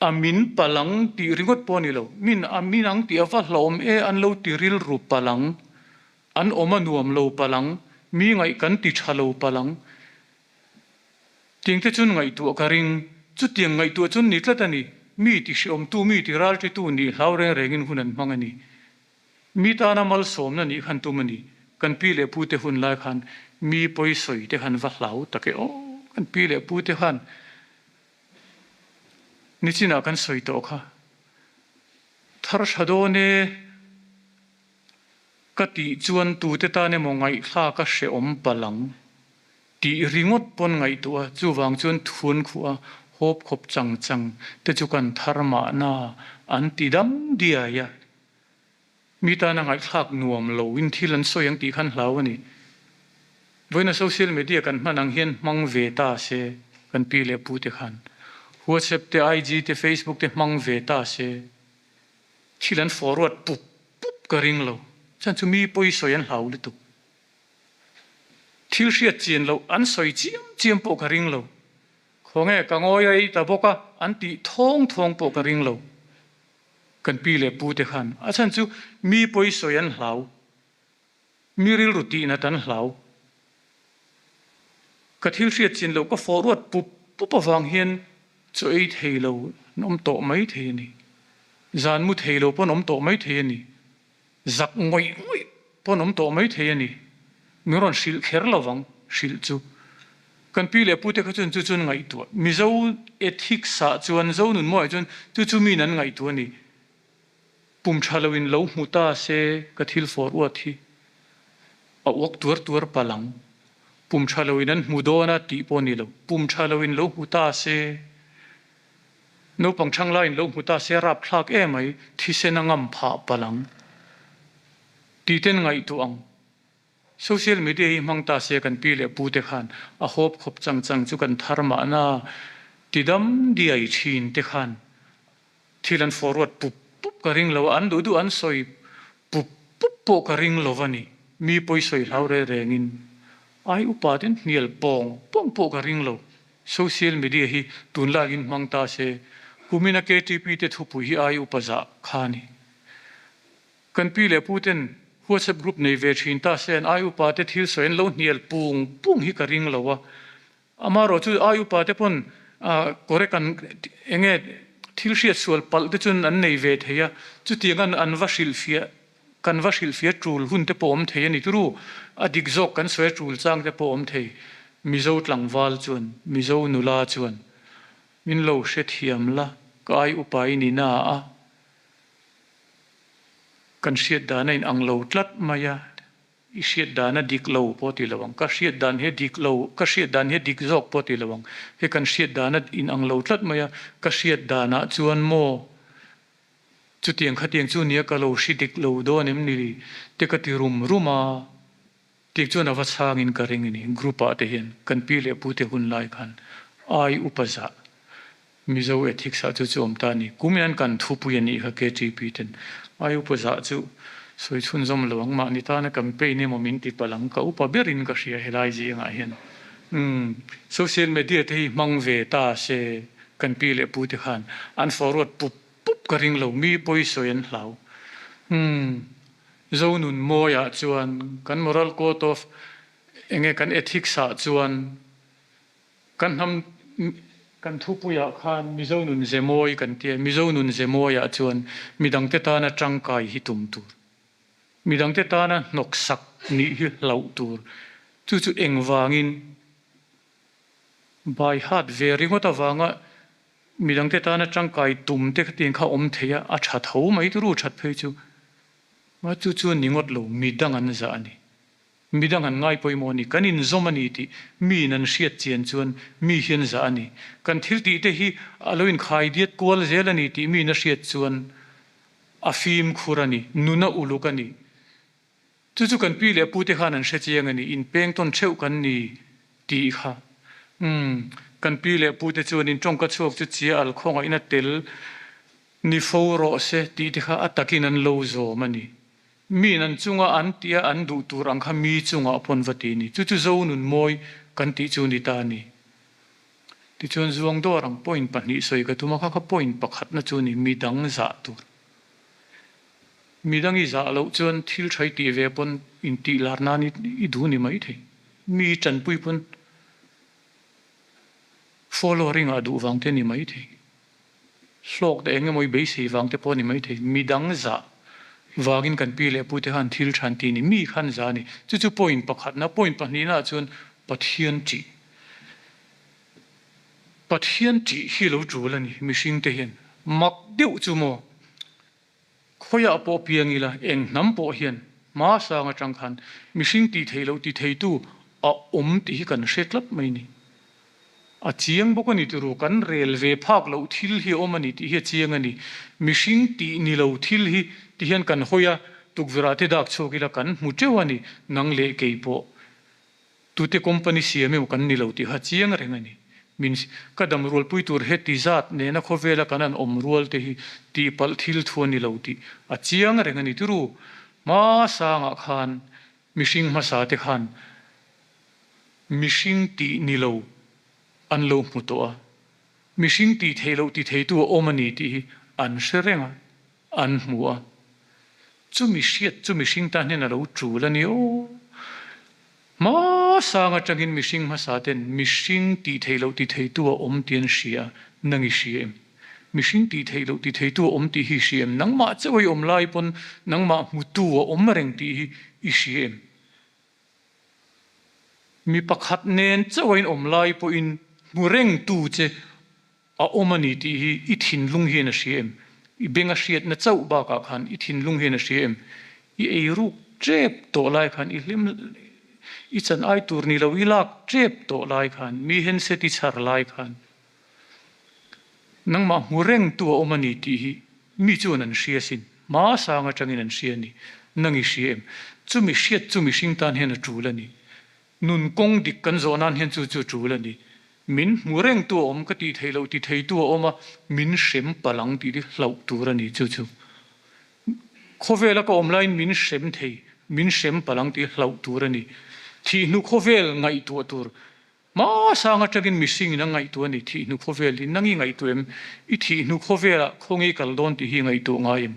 A min palh ang tih ringawt pawh a ni lo. Min a min ang tih a va hlauhawm e, an lo ti rilru palh ang. An awm a nuam lo palh ang. Mi ngaih kan ti tha lo palh ang. Tiangte chuan ngaihtuah ka ring. Chutiang ngaihtuah chuan ni tlat a ni. Mi ti hreawmtu, mi ti ralṭitu nih hlau reng rengin hun an hmang a ni. Mi tana malsawmna nih khan tum a ni. Kan pi leh pute hun lai khan mi pawisawi te khan va hlau tak e aw. Kan pi leh pute khan Nichinah kan sawi tawh kha. Thar tha dawn e ka tih chuan tute tan emaw ngaihthlak a hrehawm palh ang tih ringawt pawn ngaihtuah a, chuvang chuan thuan khuh a hawp khawp chang chang te chu kan thar mahna an ti dam diai a. Mi tana ngaihthlak nuam lo in thil an sawi ang tih khan hlau a ni. Vawiina social media kan hman ang hian hmang ve ta se kan pi leh pu te khan. WhatsApp te, IG te, Facebook te hmang ve ta se thil an forward pup pup ka ring lo. Chuan chu mi pawi sawi an hlau lutuk. Thil hriat chian loh an sawi chiam chiam pawh ka ring lo. Khawnge ka ngawi a ei ta bawk a an tih thawng thawng pawh ka ring lo. Kan pi leh pu te khan a chhan chu mi pawi sawi an hlau, mi rilru tihnat an hlau. Ka thil hriat chin loh ka fawh ruat pup pup avang hian chaw ei thei lo an awm tawh mai thei a ni. Zan mu thei lo pawn awm tawh mai thei a ni. Zak ngawih ngawih pawn awm tawh mai thei a ni. Min rawn hrilh kher lo vang, hrilh chu. Kan pi leh pute kha chuan chu chuan ngaihtuah. Mizo ethics ah chuan, Zo nun mawiah chuan chu chu miin an ngaihtuah a ni. Pum tha loin lo hmu ta se ka thil fawr uat hi a uak tuar tuar palh ang. Pum tha loin an hmu dawn a tih pawh a ni lo. Pum tha loin lo hmu ta se. Naupang chhang laiin lo hmu ta se rapthlak emai, thisen a ngam phah palh ang tih ten ngaihtuah ang. Social media hi hmang ta se kan pi leh pu te khan a hawp khawp chang chang chu kan thar mahna ti dam diai thin te khan thil an forward pup pup ka ring lo a, an duh duh an sawi pup pup pawh ka ring lo a ni. Mi pawi sawi hlau reng rengin ai upa ten hnial pawng pawng pawh ka ring lo. Social media hi tunlaiin hmang ta se, kumina KTP te thupui hi ai upa zah kha a ni. Kan pi leh pu ten WhatsApp group nei ve thin ta se an ai upa te thil sawi an lo hnial pung pung hi ka ring lo a. Amaherawh chu ai upa te pawn correct an enge thil hriat sual palh te chuan an nei ve thei a, chutiang an an va hrilhfiah Kan va hrilhfiah tul hun te pawh awm thei a ni turu, a dik zawk kan sawi a tul chang te pawh awm thei. Mizo tlangval chuan, Mizo nula chuan min lo hrethiam la, ka ai upa i ni na a, kan hriat dan a in ang lo tlat mai a, i hriat dan a dik lo pawh ti lo ang, ka hriat dan hi a dik lo, ka hriat dan hi a dik zawk pawh ti lo ang, he kan hriat dan a in ang lo tlat mai a, ka hriat danah chuan maw Chutiang khatiang chu nia ka lo hri dik lo dawn em ni te ka ti rum rum a, tik chuan a va chhangin ka ring a ni. Group ah te hian kan pi leh pu te hun lai khan ai upa zah Mizo ethics ah chu chu awm ta a ni. Kum hian kan thupui a nih kha KTP ten ai upa zah chu sawi chhunzawm lo ang mahni tana campaign emaw min ti palh ang ka upa berin ka hria helai zingah hian umm social media te hi hmang ve ta se kan pi leh pu te khan an forward pup pup ka ring lo, mi pawi sawi an hlau. Umm, Zonun mawiah chuan kan moral code of enge kan ethics ah chuan kan hnam kan thupuiah khan Mizo nun ze mawi kan tia, Mizo nun ze mawiah chuan midangte tana tangkai hi tum tur, midangte tana hnawksak nih hi hlauh tur, chu chu engvangin Bai hat ve ringawt avanga midangte tana tangkai tum te khatiang kha awm thei a, a tha tho mai turu that phei chu. Mah chu chu ni ngawt lo, midang an zah a ni. Midang an ngai pawimawh a ni, kan inzawm a ni tih miin an hriat chian chuan mi hian zah a ni. Kan thil tih te hi a lo inkhai diat kual zel a ni tih miin a hriat chuan a fimkhur a ni, nun a uluk a ni. Chu chu kan pi leh pu te khan an hre chiang a ni, inpeng tawn theuh kan ni tih kha. Umm, kan pi leh pu te chuan in tawngka chhuak chu chia al khawngaihna tel ni fo rawh se tih te kha a takin an lo zawm a ni. Miin an chunga an tih a an duh tur ang kha mi chungah pawn va ti a ni. Chu chu zo nun mawi kan tih chu ni ta a ni. Tichuan zuang dawr ang point pahnih sawi ka tum a, kha kha point pakhatna chu a ni, midang zah tur. Midang i zah loh chuan thil tha i tih ve pawn intih lar nan i duh ni mai thei. Mi i tanpui pawn follower i ngah duh vang te ni mai thei. Hlawk te eng emaw i beisei vang te pawh ni mai thei. Midang zah vangin kan pi leh pu te khan thil tha an ti ni. Mi khan zah a ni. Chu chu point pakhatna, point pahnihna ah chuan Pathian ṭih. Pathian ṭih hi lo ṭul a ni mihring te hian. Mak deuh chu maw? Khawiah pawh piang ila, eng hnam pawh hian hma sang atang khan mihring tih theih loh ti theitu a awm tih hi kan hre tlat mai ni. A chiang bawk a ni turu, kan rel ve phak loh thil hi a awm a ni tih hi a chiang a ni. Mihring tih ni lo thil hi ti hian kan hawi a, tukverh ah te dak chhuak ila kan hmu teuh a ni, nang leh kei pawh. Tute company siam emaw kan ni lo tih kha chiang reng a ni. Min ka dam rualpui tur heti zat nena khawvela kan an awm rual te hi tihpalh thil thu a ni lo tih a chiang reng a ni. Turu hma sangah khan mihring hmasa te khan mihring tih ni lo an lo hmu tawh a, mihring tih theih loh ti theitu a awm a ni tih hi an hre reng a. An hmu a, chumi hriat chu mihring tan hian a lo tul a ni aw. Hmasang atangin mihring hmasa ten mihring tih theih loh ti theitu a awm tih an hria a, nang i hria em? Mihring tih theih loh ti theitu a awm tih hi i hria em? Nangmah chauh i awm lai pawn nangmah hmutu a awm reng tih hi i hria em? Mi pakhat nen chauh a inawm lai pawhin hmu rengtu che A awm a ni tih hi i thinlung hian a hria em? I benga hriatna chauh bakah khan i thinlung hian a hria em? I eiruk tep tawh lai khan i hlim i chan ai tur ni lo i lak tep tawh lai khan mi henset i chhar lai khan nangmah hmu rengtu a awm a ni tih hi mi chuan an hria sin. Hma sang atangin an hria a ni. Nang i hria em? Chumi hriat chu mihring tan hian a tul a ni. Nun kawng dik kan zawh nan hian chu chu tul a ni. Min hmu rengtu a awm ka tih theih loh ti theitu a awm a, min hrem palh ang tih hi hlauh tur a ni chu chu. Khawvela ka awm laiin min hrem thei, min hrem palh ang tih hi hlauh tur a ni. Thihnu khawvel ngaihtuah tur Hmasang atangin mihringin a ngaihtuah a ni, thihnu khawvel hi nang i ngaihtuah em? I thihnu khawvelah khawnge i kal dawn tih hi i ngaihtuah ngai em?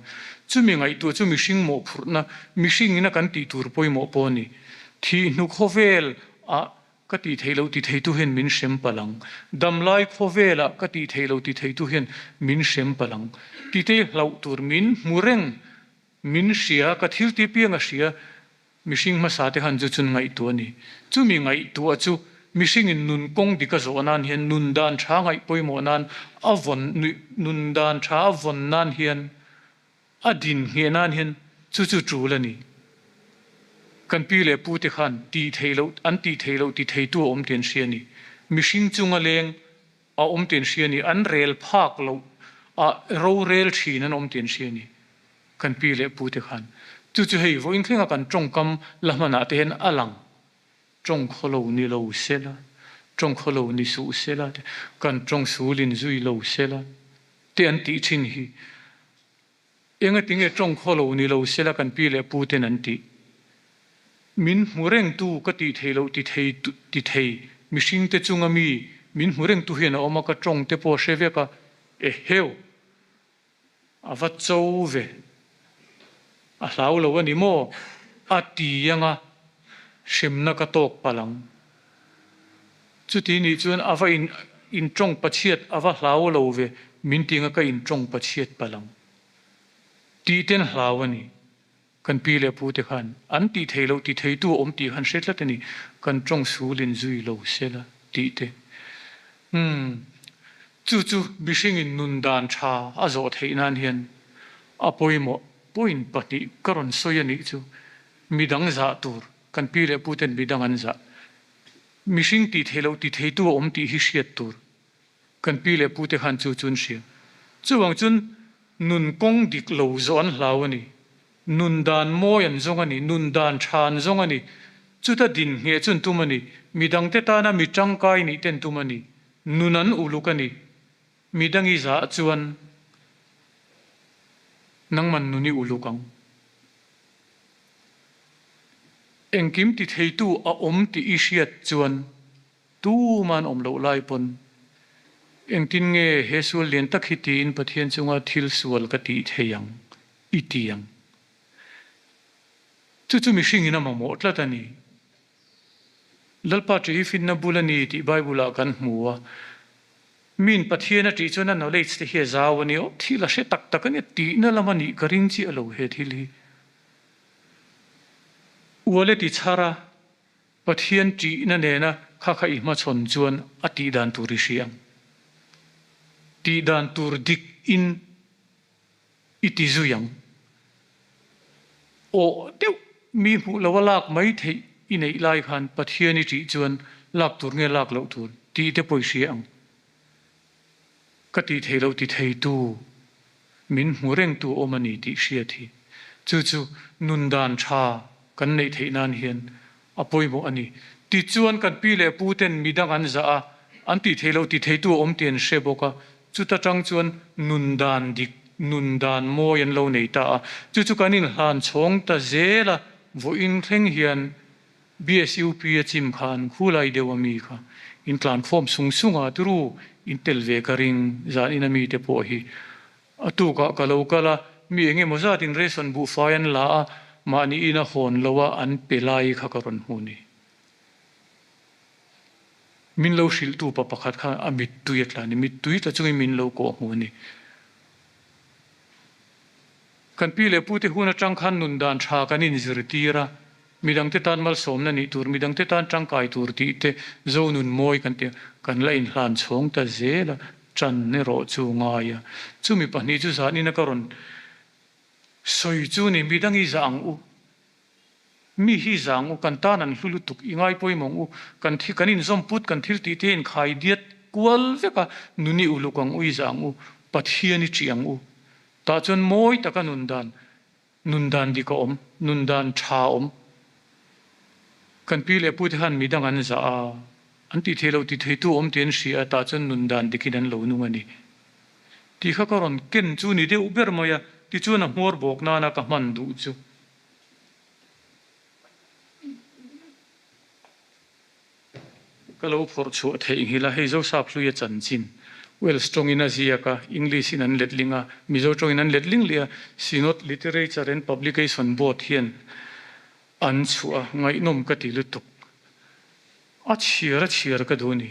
Chumi ngaihtuah chu mihring mawhphurhna, mihringin a kan tih tur pawimawh pawh a ni. Thihnu khawvel ah ka tih theih loh ti theitu hian min hrem palh ang. Damlai khawvelah ka tih theih loh ti theitu hian min hrem palh ang. Titei hlauh tur min hmu reng, min hria, ka thil ti piang a hria, Mihring hmasa te khan chu chun ngaihtuah a ni. Chumi ngaihtuah chu mihringin nun kawng dik a zawh nan hian nun dan tha ngaih pawimawh nan a vawn nun dan tha a vawn nan hian a din ngheh nan hian chu chu tul a ni. Kan pi leh pu te khan tih theih loh an tih theih loh ti theitu a awm tih an hria a ni. Mihring chunga leng a awm tih an hria a ni. An rel phak loh a rorel thin an awm tih an hria a ni. Kan pi leh pu te khan chu chu hei vawiin thlenga kan tawngkam la hmanah te hian a lang. Tawng khaw lo ni lo sela, tawng khaw lo ni suh sela te, kan tawng sulin zui lo sela te an tih thin hi. Engatinge tawng khaw lo ni lo sela kan pi leh pu ten an tih? Min hmu rengtu ka tih theih loh ti thei ti thei mihring te chunga mi min hmu rengtu hian a awm a, ka tawng te pawh a hre vek a, eheu! A va cho ve. A hlau lo a ni maw? A ti anga hremna ka tawk palh ang. Chuti nih chuan a va in intawng pachhiat a va hlau lo ve, min ti anga ka intawng pachhiat palh ang. Tih ten hlau a ni. Kan pi leh pu te khan an tih theih loh ti theitu a awm tih khan hre tlat a ni. Kan tawng sulin zui lo sela tih te. Umm. Chu chu mihringin nun dan tha a zawh theih nan hian a pawimawh point pahnih ka rawn sawi a nih chu. Midang zah tur. Kan pi leh pu ten midang an zah. Mihring tih theih loh ti theitu a awm tih hi hriat tur. Kan pi leh pu te khan chu chu an hria. Chuvang chuan nun kawng dik lo zawh an hlau a ni. Nun dan mawi an zawng a ni. Nun dan tha an zawng a ni. Chuta din ngheh chu an tum a ni. Midangte tana mi tangkai nih te an tum a ni. Nun an uluk a ni. Midang i zah chuan nangman nun i uluk ang. Engkim ti theitu a awm tih i hriat chuan tuman awm loh lai pawn engtin nge he sual lian tak hi tiin Pathian chunga thil sual ka tih thei ang i ti ang. Chu chu mihringin a mamawh tlat a ni. Lalpa ṭih hi finna bul a ni tih Bible ah kan hmu a. Miin Pathian a ṭih chuan a knowledge te hi a zau a ni. Aw, thil a hre tak tak a nia, tihna lam a nih ka ring chiah lo he thil hi. Ual e ti chhar a, Pathian ṭihna nena kha kha i hmachhawn chuan a tih dan tur i hria ang. Tih dan tur dik in i ti zui ang. Aw deuh mi hmuh lo a lak mai theih i neih lai khan Pathian i ṭih chuan lak tur nge lak loh tur tih te pawh i hria ang. Ka tih theih loh ti theitu min hmu rengtu awm a ni tih hriat hi chu chu nun dan ṭha kan neih theih nan hian a pawimawh a ni. Tichuan kan pi leh pu ten midang an zah a, an tih theih loh ti theitu a awm tih an hre bawk a, chuta tang chuan nun dan dik, nun dan mawi an lo nei ta a, chu chu kan inhlan chhawng ta zel a, vawiin thleng hian BSUP a chim khan khulai deuh a mi kha in tlan khawm sung sung a, turu in tel ve ka ring zan in a mi te pawh hi A tukah ka lo kal a, mi eng emaw zatin ration buhfai an la a, mahni ina hawn lo a an pe lai kha ka rawn hmu ni. Min lo hrilhtu pa pakhat kha a mittui a tla ni, mittui tla chungin min lo kawh hmu ni. Kan pi leh pute hun atang khan nun dan tha kan inzirtir a, midangte tan malsawmna nih tur, midangte tan tangkai tur tih te zo nun mawi kan ti a, kan la inhlan chhawng ta zel a, Ṭan erawh chu ngai a. Chumi pahnih chu zanin a ka rawn sawi chu ni, midang i zah ang u, mi hi zah ang u, kan tan an hlu lutuk, i ngai pawimawh ang u, kan thi kan inzawm put, kan thil tih te a inkhai diat kual vek a, nun i uluk ang u, i zah ang u, Pathian i ṭih ang u. Tah chuan mawi taka nun dan Nun dan dik a awm, nun dan tha a awm. Kan pi leh pute khan midang an zah a, an tih theih loh ti theitu awm tih an hria a, tah chuan nun dan dikin an lo nung a ni. Tih kha ka rawn ken chu ni deuh ber mai a, tichuan a hmuar bawk nana ka hman duh chu. Ka lo phawrh chhuah theih nghilh a, hei Zosap hlui a chanchin. Welsh tawngin a ziak a, English in an letling a, Mizo tawngin an letling leh a, Synod Literature and Publication Board hian an chhuah a, ngaihnawm ka ti lutuk. A chhiar a chhiar ka duh a ni.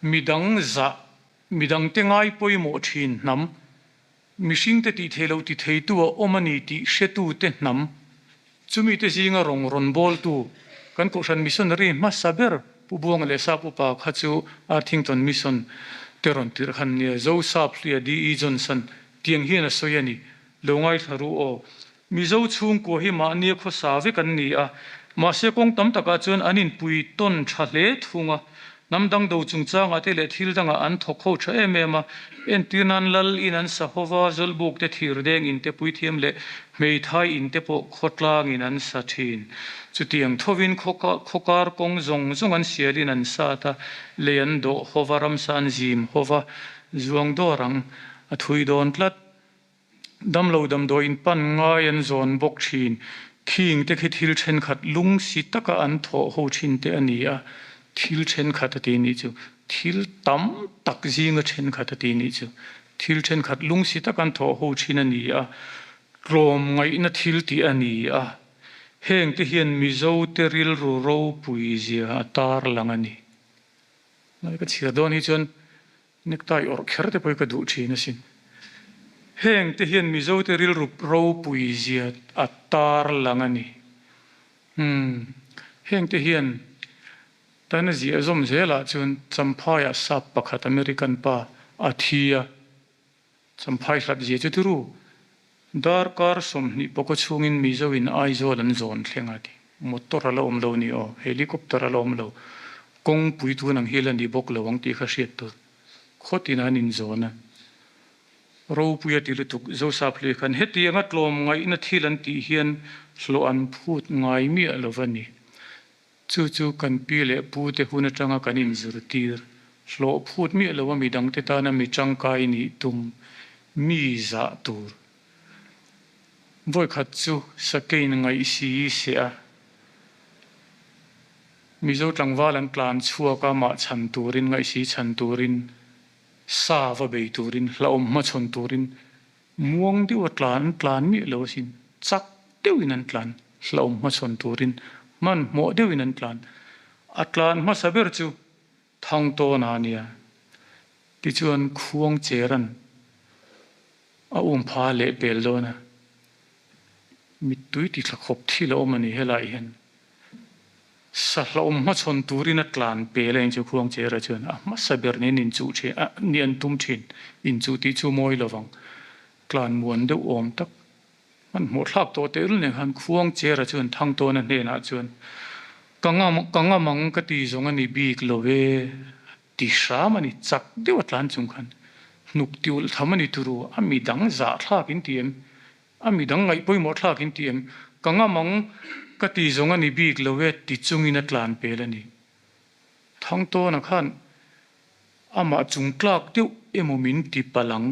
Midang zah, midangte ngai pawimawh thin hnam, Mihringte tih theih loh ti theitu a awm a ni tih hretute hnam, chumite zinga rawng rawn bawltu kan Kohhran Missionary hmasa ber Pu Buanga leh Sap Upa kha chu Arthington Mission te rawn tirh khan nia Zo Sap Hluia DE Johnson tiang hian a sawi a ni. Lo ngaithla ru aw. Mizo chhungkua hi mahnia khawsa vek an ni a, mahse kawng tam takah chuan an inpui tawn tha hle thung a. Hnam dang do chungchangah te leh thil dangah an thawk ho tha em em a, entir nan lal in an sa hova, zawlbuk te, thirdeng in te, puithiam leh hmeithai in te pawh khawtlangin an sa thin. Chutiang thovin khawkar kawng zawng zawng an sialin an sat a, lei an dawh hova, ramsa an zim hova, zuang dawr ang a thui dawn tlat. Damlo damdawi in pan ngai an zawn bawk thin. Khing te khi thil thenkhat lung si taka an thawh ho thin te a ni a, thil thenkhat a ti nih chu. Thil tam tak zinga thenkhat a ti nih chu. Thil thenkhat lung si taka an thawh ho thin a ni a, tlawmngaihna thil tih a ni a. Heng te hian Mizo te rilru ropui zia a tarlang a ni. Ka chhiar dawn hi chuan Necktie awrh kher te pawh hi ka duh thin asin. Heng te hian Mizo te rilru ropui zia a tar lang a ni. Umm, heng te hian tan a ziah zawm zelah chuan Champhaiah sap pakhat American pa a thi a, Champhai hlat zia chu tiru, darkar 20 pawka chhungin Mizo in Aizawl an zawn thleng a ti. Motor a la awm lo ni aw, helicopter a la awm lo, kawngpui tun ang hi la ni bawk lo ang tih kha hriat tur. Khawtin an inzawn a. Ropui a ti lutuk, Zosap hlui khan hetianga tlawmngaihna thil an tih hian hlawh an phut ngai miah lo va ni. Chu chu kan pi leh pu te hun atanga kan inzirtir, hlawh phut miah lo a midangte tana mi tangkai nih tum, mi zah tur. Vawikhat chu Sakein ngaihsi seh a, Mizo tlangval an tlan chhuak a, mah chhan turin, ngaihsi chhan turin, sa va bei turin, hlauhawm hmachhawn turin muang deuha tlan an tlan miah lo asin, chak deuhin an tlan, hlauhawm hmachhawn turin hmanhmawh deuhin an tlan. A tlan hmasa ber chu Thangtawna a nia. Tichuan Khuangcheran a umpha leh pel dawn a, mittui ti thla khawp thil a awm a ni helaiah hian. Sa hlauhawm hmachhawn turin a tlan pel a inchu Khuangchera chuan a hmasa ber nen inchuh thin a, ni an tum thin. Inchuh tih chu mawi lovang. Tlan muan deuh awm tak Hmanhmawh thlak tawh tehlul nen khan Khuangchera chuan Thangtawna hnenah chuan, Ka ngam, ka ngam ang ka ti zawng a ni bik lo e, ti hram a ni, chak deuh a tlan chung khan hnuk ti ulh tham a ni turu, a midang zah thlak in ti em? A midang ngaih pawimawh thlak in ti em? Ka ngam ang ka ti zawng a ni bik lo e, ti chungin a tlan pel a ni. Thangtawna khan amah chung tlak deuh emaw min ti palh ang.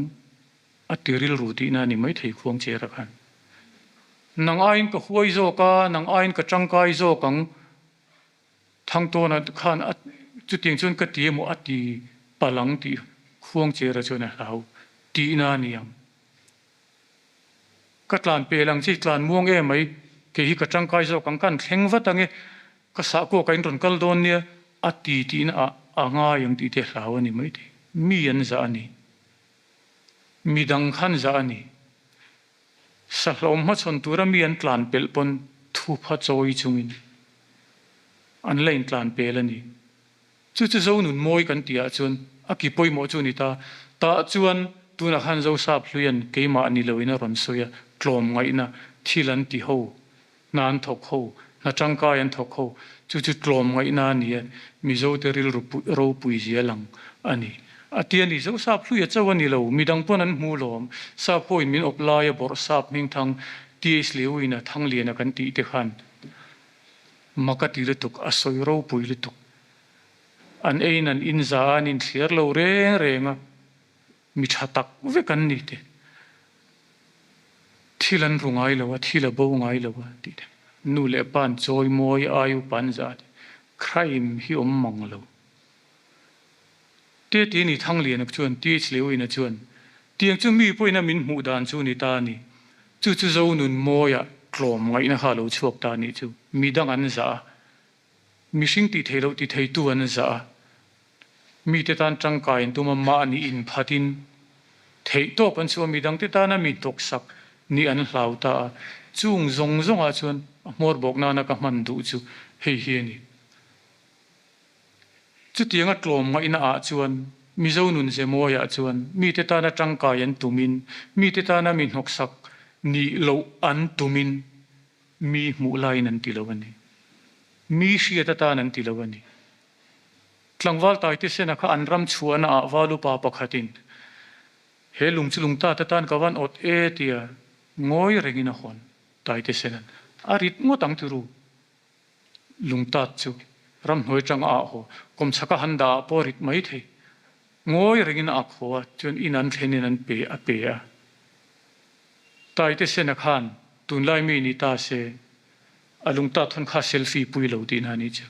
A ti rilru tihna a ni maithei Khuangchera khan. Nang aiin ka huai zawk a, nang aiin ka tangkai zawk ang Thangtawna khan a chutiang chuan ka ti emaw a ti palh ang tih Khuangchera chuan a hlau tihna a ni ang. Ka tlan pel ang chi tlan muang em mai, kei hi ka tangkai zawk ang, kan thleng vat ang e, ka sahkuak ah in rawn kal dawn nia a ti tihna ah a ngai ang tih te a hlau a ni maithei. Mi an zah a ni. Midang khan zah a ni. Sahlawm hmachhawn tura mi an tlan pelh pawn thupha chawi chungin an la intlan pel a ni. Chu chu Zonun mawi kan tih ah chuan a ki pawimawh chu a ni ta. Tah chuan tunah khan Zosap hluian keimah ni loin a rawn sawi a, tlawmngaihna thil an ti ho. Hna an thawk ho, hna tangkai an thawk ho, chu chu tlawmngaihna a ni a, Mizote rilru ropui zia lang a ni. A ti a ni, Zo sap hluia chauh a ni lo, midang pawn an hmu lawm, sap hoin min awp laia bawrh sap hmingthang TH Lewin-a Thangliana kan tih te khan mak a ti lutuk, a sawi ropui lutuk. An eiin an inza a, an inthliar lo reng reng a. Mi tha tak vek an ni te. Thil an ru ngai lo a, thil a bo ngai lo a tih te. Nu leh pa an chawi mawi ai upa an zah te. Crime hi awm mang lo. Te ti ni Thangliana chuan TH Lewina chuan tiang chu mi pawhin a min hmuh dan chu ni ta a ni. Chu chu Zonun mawia tlawm ngaihna kha a lo chhuak ta a nih chu. Midang an zah a. Mihring tih theih loh ti theitu an zah a, mite tan tangkai an tum a, mahni inphatin theih tawp an chhuah a, midangte tana mi hnawksak nih an hlau ta a, chung zawng zawngah chuan a hmawr bawk nana ka hman duh chu hei hi a ni. Chutianga tlawm ngaihna ah chuan Mizo nun ze mawiah chuan mite tana tangkai an tumin, mite tana mi hnawksak nih loh an tumin, Mi hmuh laiin an ti lo a ni. Mi hriat atan an ti lo a ni. Tlangval Taitesena kha an ram chhuahna ah valupa pakhatin he lung chu lungtat atan ka van awt e tia ngawi rengin a hawn Taitesena'n a rit ngawt ang turu. Lungtat chu ramhnuai tanga ah haw kawmchhaka han dah ah pawh rit mai thei. Ngawi rengin a ak haw a chuan in an thlenin an pe a pe a. Taitesena khan tunlai mi ni ta se, a lungta thawn kha selfie pui lo tihna a nih chu.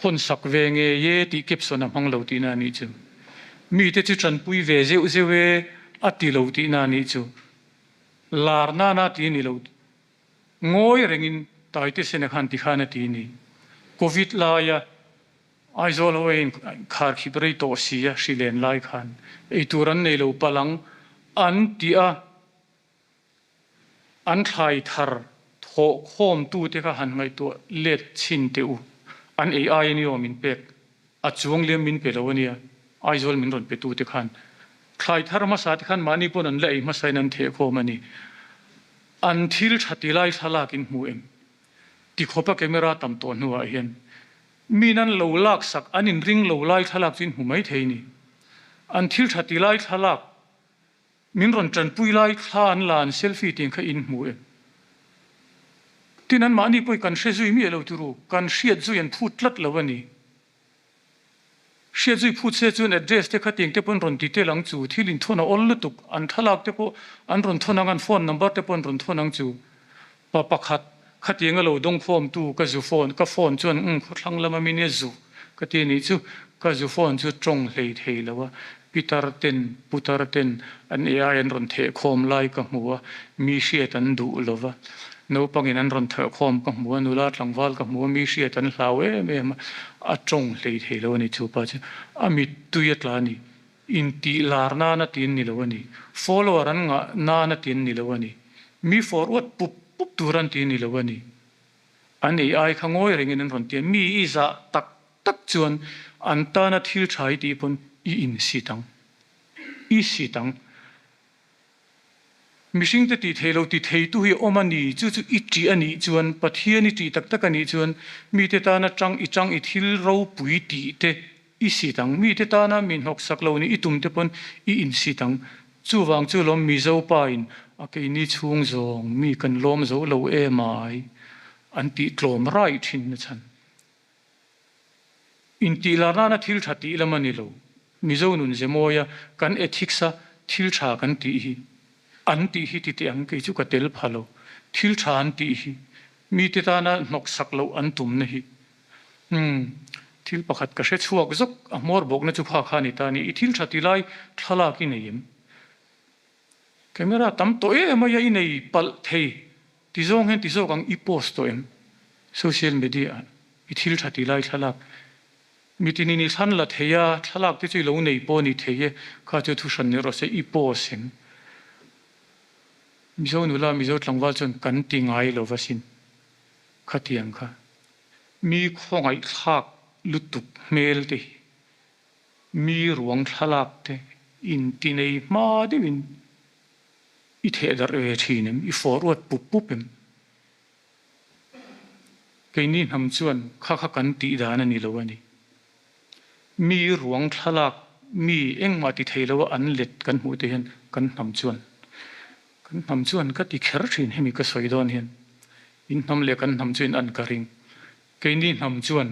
Hawn sak ve ngei e tih caption a hmang lo tihna a nih chu. Mite chu tanpui ve zeuh zeuh e a ti lo tihna a nih chu. Lar nana ti a ni lo. Ngawi rengin Taitesena khan ti khan a ti a ni. Covid laia Aizawl ho eiin khar khip rei tawh si a, hri len lai khan ei tur an nei lo palh ang an ti a, an thlai thar thawh khawm tute kha han ngaihtuah let chhin teh u, an ei ai a ni aw min pek, a chuang liam min pe lo a nia, Aizawl min rawn pe tute khan thlai thar hmasa te khan mahni pawn an la ei hmasa in an theh khawm a ni, an thil tha ti lai thlalak in hmu em? Ti khawpa camera tam tawh hnuah hian min an lo laksak an inring lo lai thlalak chu in hmu mai thei ni. An thil tha ti lai thlalak min rawn tanpui lai thla an la an selfie tih kha in hmu em? Tin anmahni pawh hi kan hre zui miah lo turu, kan hriat zui an phut tlat lo a ni. Hriat zui phut se chuan address te kha tiang te pawh an rawn ti tel ang chu, thil inthawn a awl lutuk, an thlalak te pawh an rawn thawn ang, an phone number te pawh an rawn thawn ang chu. Pa pakhat khatiang a lo dawngkhawm tu ka zu phone, ka phone chuan umm khawthlang lama mi nia zu ka ti anih chu, ka zu phone chu tawng hlei thei lo a, pitar ten putar ten an AI an rawn thehkhawm lai ka hmu a, mi hriat an duh lo va, naupangin an rawn thehkhawm ka hmu a, nula tlangval ka hmu a, mi hriat an hlau em em a, a tawng hlei thei lo a ni chu pa chu, a mittui a tla a ni, intih lar nana tin ni lo a ni, follower an ngah nana tin ni lo a ni, mi forward pup pup tur an ti ni lo a ni, an ei ai kha ngawi rengin an rawn ti a, mi i zah tak tak chuan an tana thil tha i tih pawn i insit ang, i sit ang. Mihringte tih theih lo ti theitu hi awm a ni, chu chu i ṭih a nih chuan, Pathian i ṭih tak tak a nih chuan, mite tana ṭang i ṭang i thil ropui tih te i sit ang, mite tana mi hnawksak lo nih i tum te pawn i insit ang. Chuvang chu lawm Mizo pa in a keini chhung zawng mi kan lawm zo lo em ai an tih tlawm raih ṭhin na chhan. Intih lar nana thil tha tih lam a ni lo. Mizo nun ze mawia kan ethics a thil tha kan tih hi an tih hi ti teh ang kei chu ka tel pha lo. Thil tha an tih hi mite tana hnawksak loh an tumna hi umm thil pakhat ka hre chhuak zawk a hmawr bawkna chu kha kha a ni ta a ni. I thil tha ti lai thlalak i nei em? Camera tam tawh em mai a i nei palh thei ti zawng hian ti zawk ang i post tawh em? Social media ah i thil tha ti lai thlalak mitin in i thlan la thei a, thlalak te chu i lo nei pawh a ni thei e, kha chu thuhran ni rawh se i post em? Mizo nula Mizo tlangval chuan kan ti ngai lo va sin khatiang kha mi khawngaihthlak lutuk hmel te hi. Mi ruang thlalak te inti nei hma deuhin i theh darh ve thin em? I forward pup pup em? Keini hnam chuan kha kha kan tih dan a ni lo a ni. Mi ruang thlalak mi engmah ti thei lo a an let kan hmuh te hian kan hnam chuan kan hnam chuan ka ti kher thin hemi ka sawi dawn hian in hnam leh kan hnam chu in an ka ring. Keini hnam chuan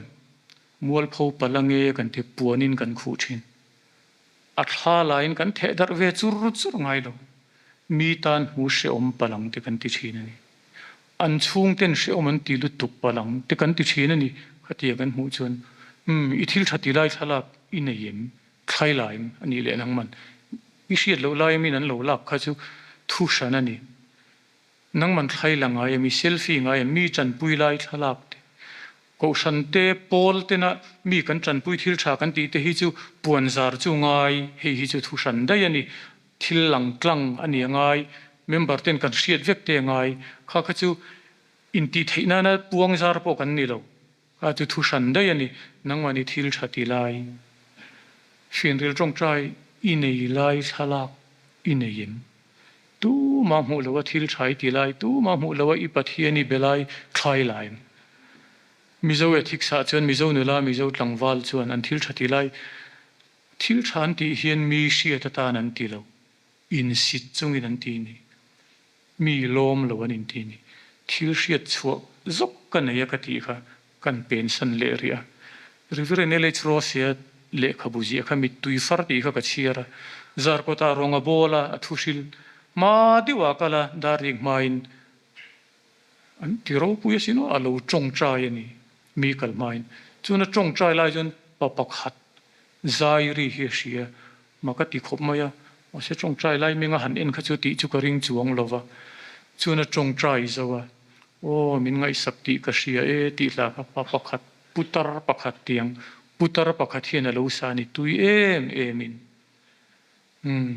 Mualpho pala nge kan ti puanin kan khuh thin. A thla laiin kan theh darh ve chur chur ngai lo. Mi tan hmu hrehawm palang te kan ti thin a ni. An chhungten hrehawm an ti lutuk palang te kan ti thin a ni. Khatia kan hmuh chuan, Umm, i thil tha ti lai thlalak i nei em? Thlai lai em? A nih leh nangman i hriat loh lai amin an lo lak kha chu thu hran a ni. Nangman thlai la ngai em? I selfie ngai em? Mi tanpui lai thlalak te Kohhran te, pawl tena mi kan tanpui thil tha kan tih te hi chu puan zar chu ngai, hei hi chu thuhran daih a ni, thil lang tlang a ni a ngai, member ten kan hriat vek te a ngai, kha kha chu intih theih nana puang zar pawh kan ni lo, kha chu thuhran daih a ni, nangmahni thil tha ti lai, hrianril tawngtai i nei lai thlalak i nei em? Tumah hmuh loha thil tha i ti lai, tumah hmuh loha i Pathian i be lai thlai lai. Mizo ethics ah chuan Mizo nula, Mizo tlangval chuan an thil tha ti lai, thil tha an tih hian mi hriat atan an ti lo, insit chungin an ti ni. Mi lawm lo an inti ni. Thil hriat chhuah zawk ka nei a ka tih kha Kan pensan leh rih a. Reverend LH Rosea lehkhabu ziah kha mittui far tih kha ka chhiar a. Zarkawtah rawng a bawl a, a thu hril hma deuh ah kal a, darrik hmain an ti ropui asin aw, a lo tawngtai a ni, mi kal hmain. Chuan a tawngtai lai chuan pa pakhat zai ri hi a hria, ma ka ti khawp mai a, mahse tawngtai lai menga han en kha chu tih chu ka ring chuang lo va. Chuan a tawngtai zo a, Aw, min ngaihsak tih ka hria e tih hla kha pa pakhat, putar pakhat tiang, putar pakhat hian a lo sa ni tui em em in. Umm,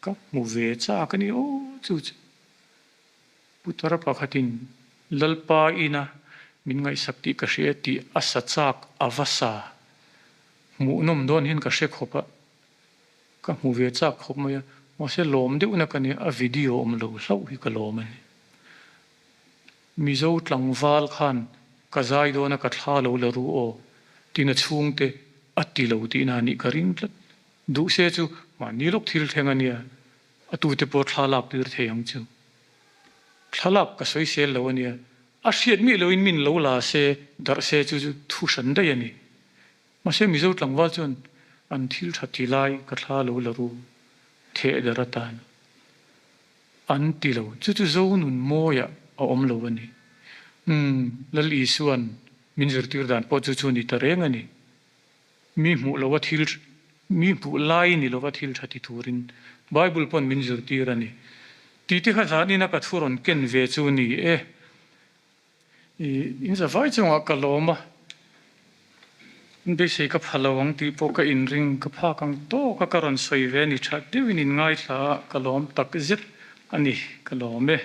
ka hmu ve chak a ni aw chu chu. Putar pakhatin Lalpa ina min ngaihsak tih ka hria e tih a sa chak a va sa. Hmuhnawm dawn hian ka hre khawp a, ka hmu ve chak khawp mai a, mahse lawm deuhna ka nia, a video awm lo hlauh hi ka lawm a ni. Mizo tlangval khan Ka zai dawn a ka thla lo la ru aw tiin a chhungte a ti lo tihna a nih ka ring tlat. Duh se chu mahni lawk thil thleng a nia, a tute pawh thla lak tir thei ang chu. Thlalak ka sawisel lo a nia, a hriat miah loin min lo la se, darh se chu chu thu hran daih a ni. Mahse Mizo tlangval chuan an thil tha ti lai ka thla lo la ru theh darh atan an ti lo. Chu chu Zonun mawiah a awm lo a ni. Umm, Lal Isua'n min zirtir dan pawh chu chu ni ta reng a ni. Mi hmuh lova thil mi hmuh lai ni lova thil tha ti turin Bible pawn min zirtir a ni. Tih te kha zanina ka thu rawn ken ve chu ni e. I in zavai chungah ka lawm a, in beisei ka pha lo ang tih pawh ka inring ka phak ang tawk a ka rawn sawi ve a ni tha deuhin in ngaithla a ka lawm tak zet a ni ka lawm e.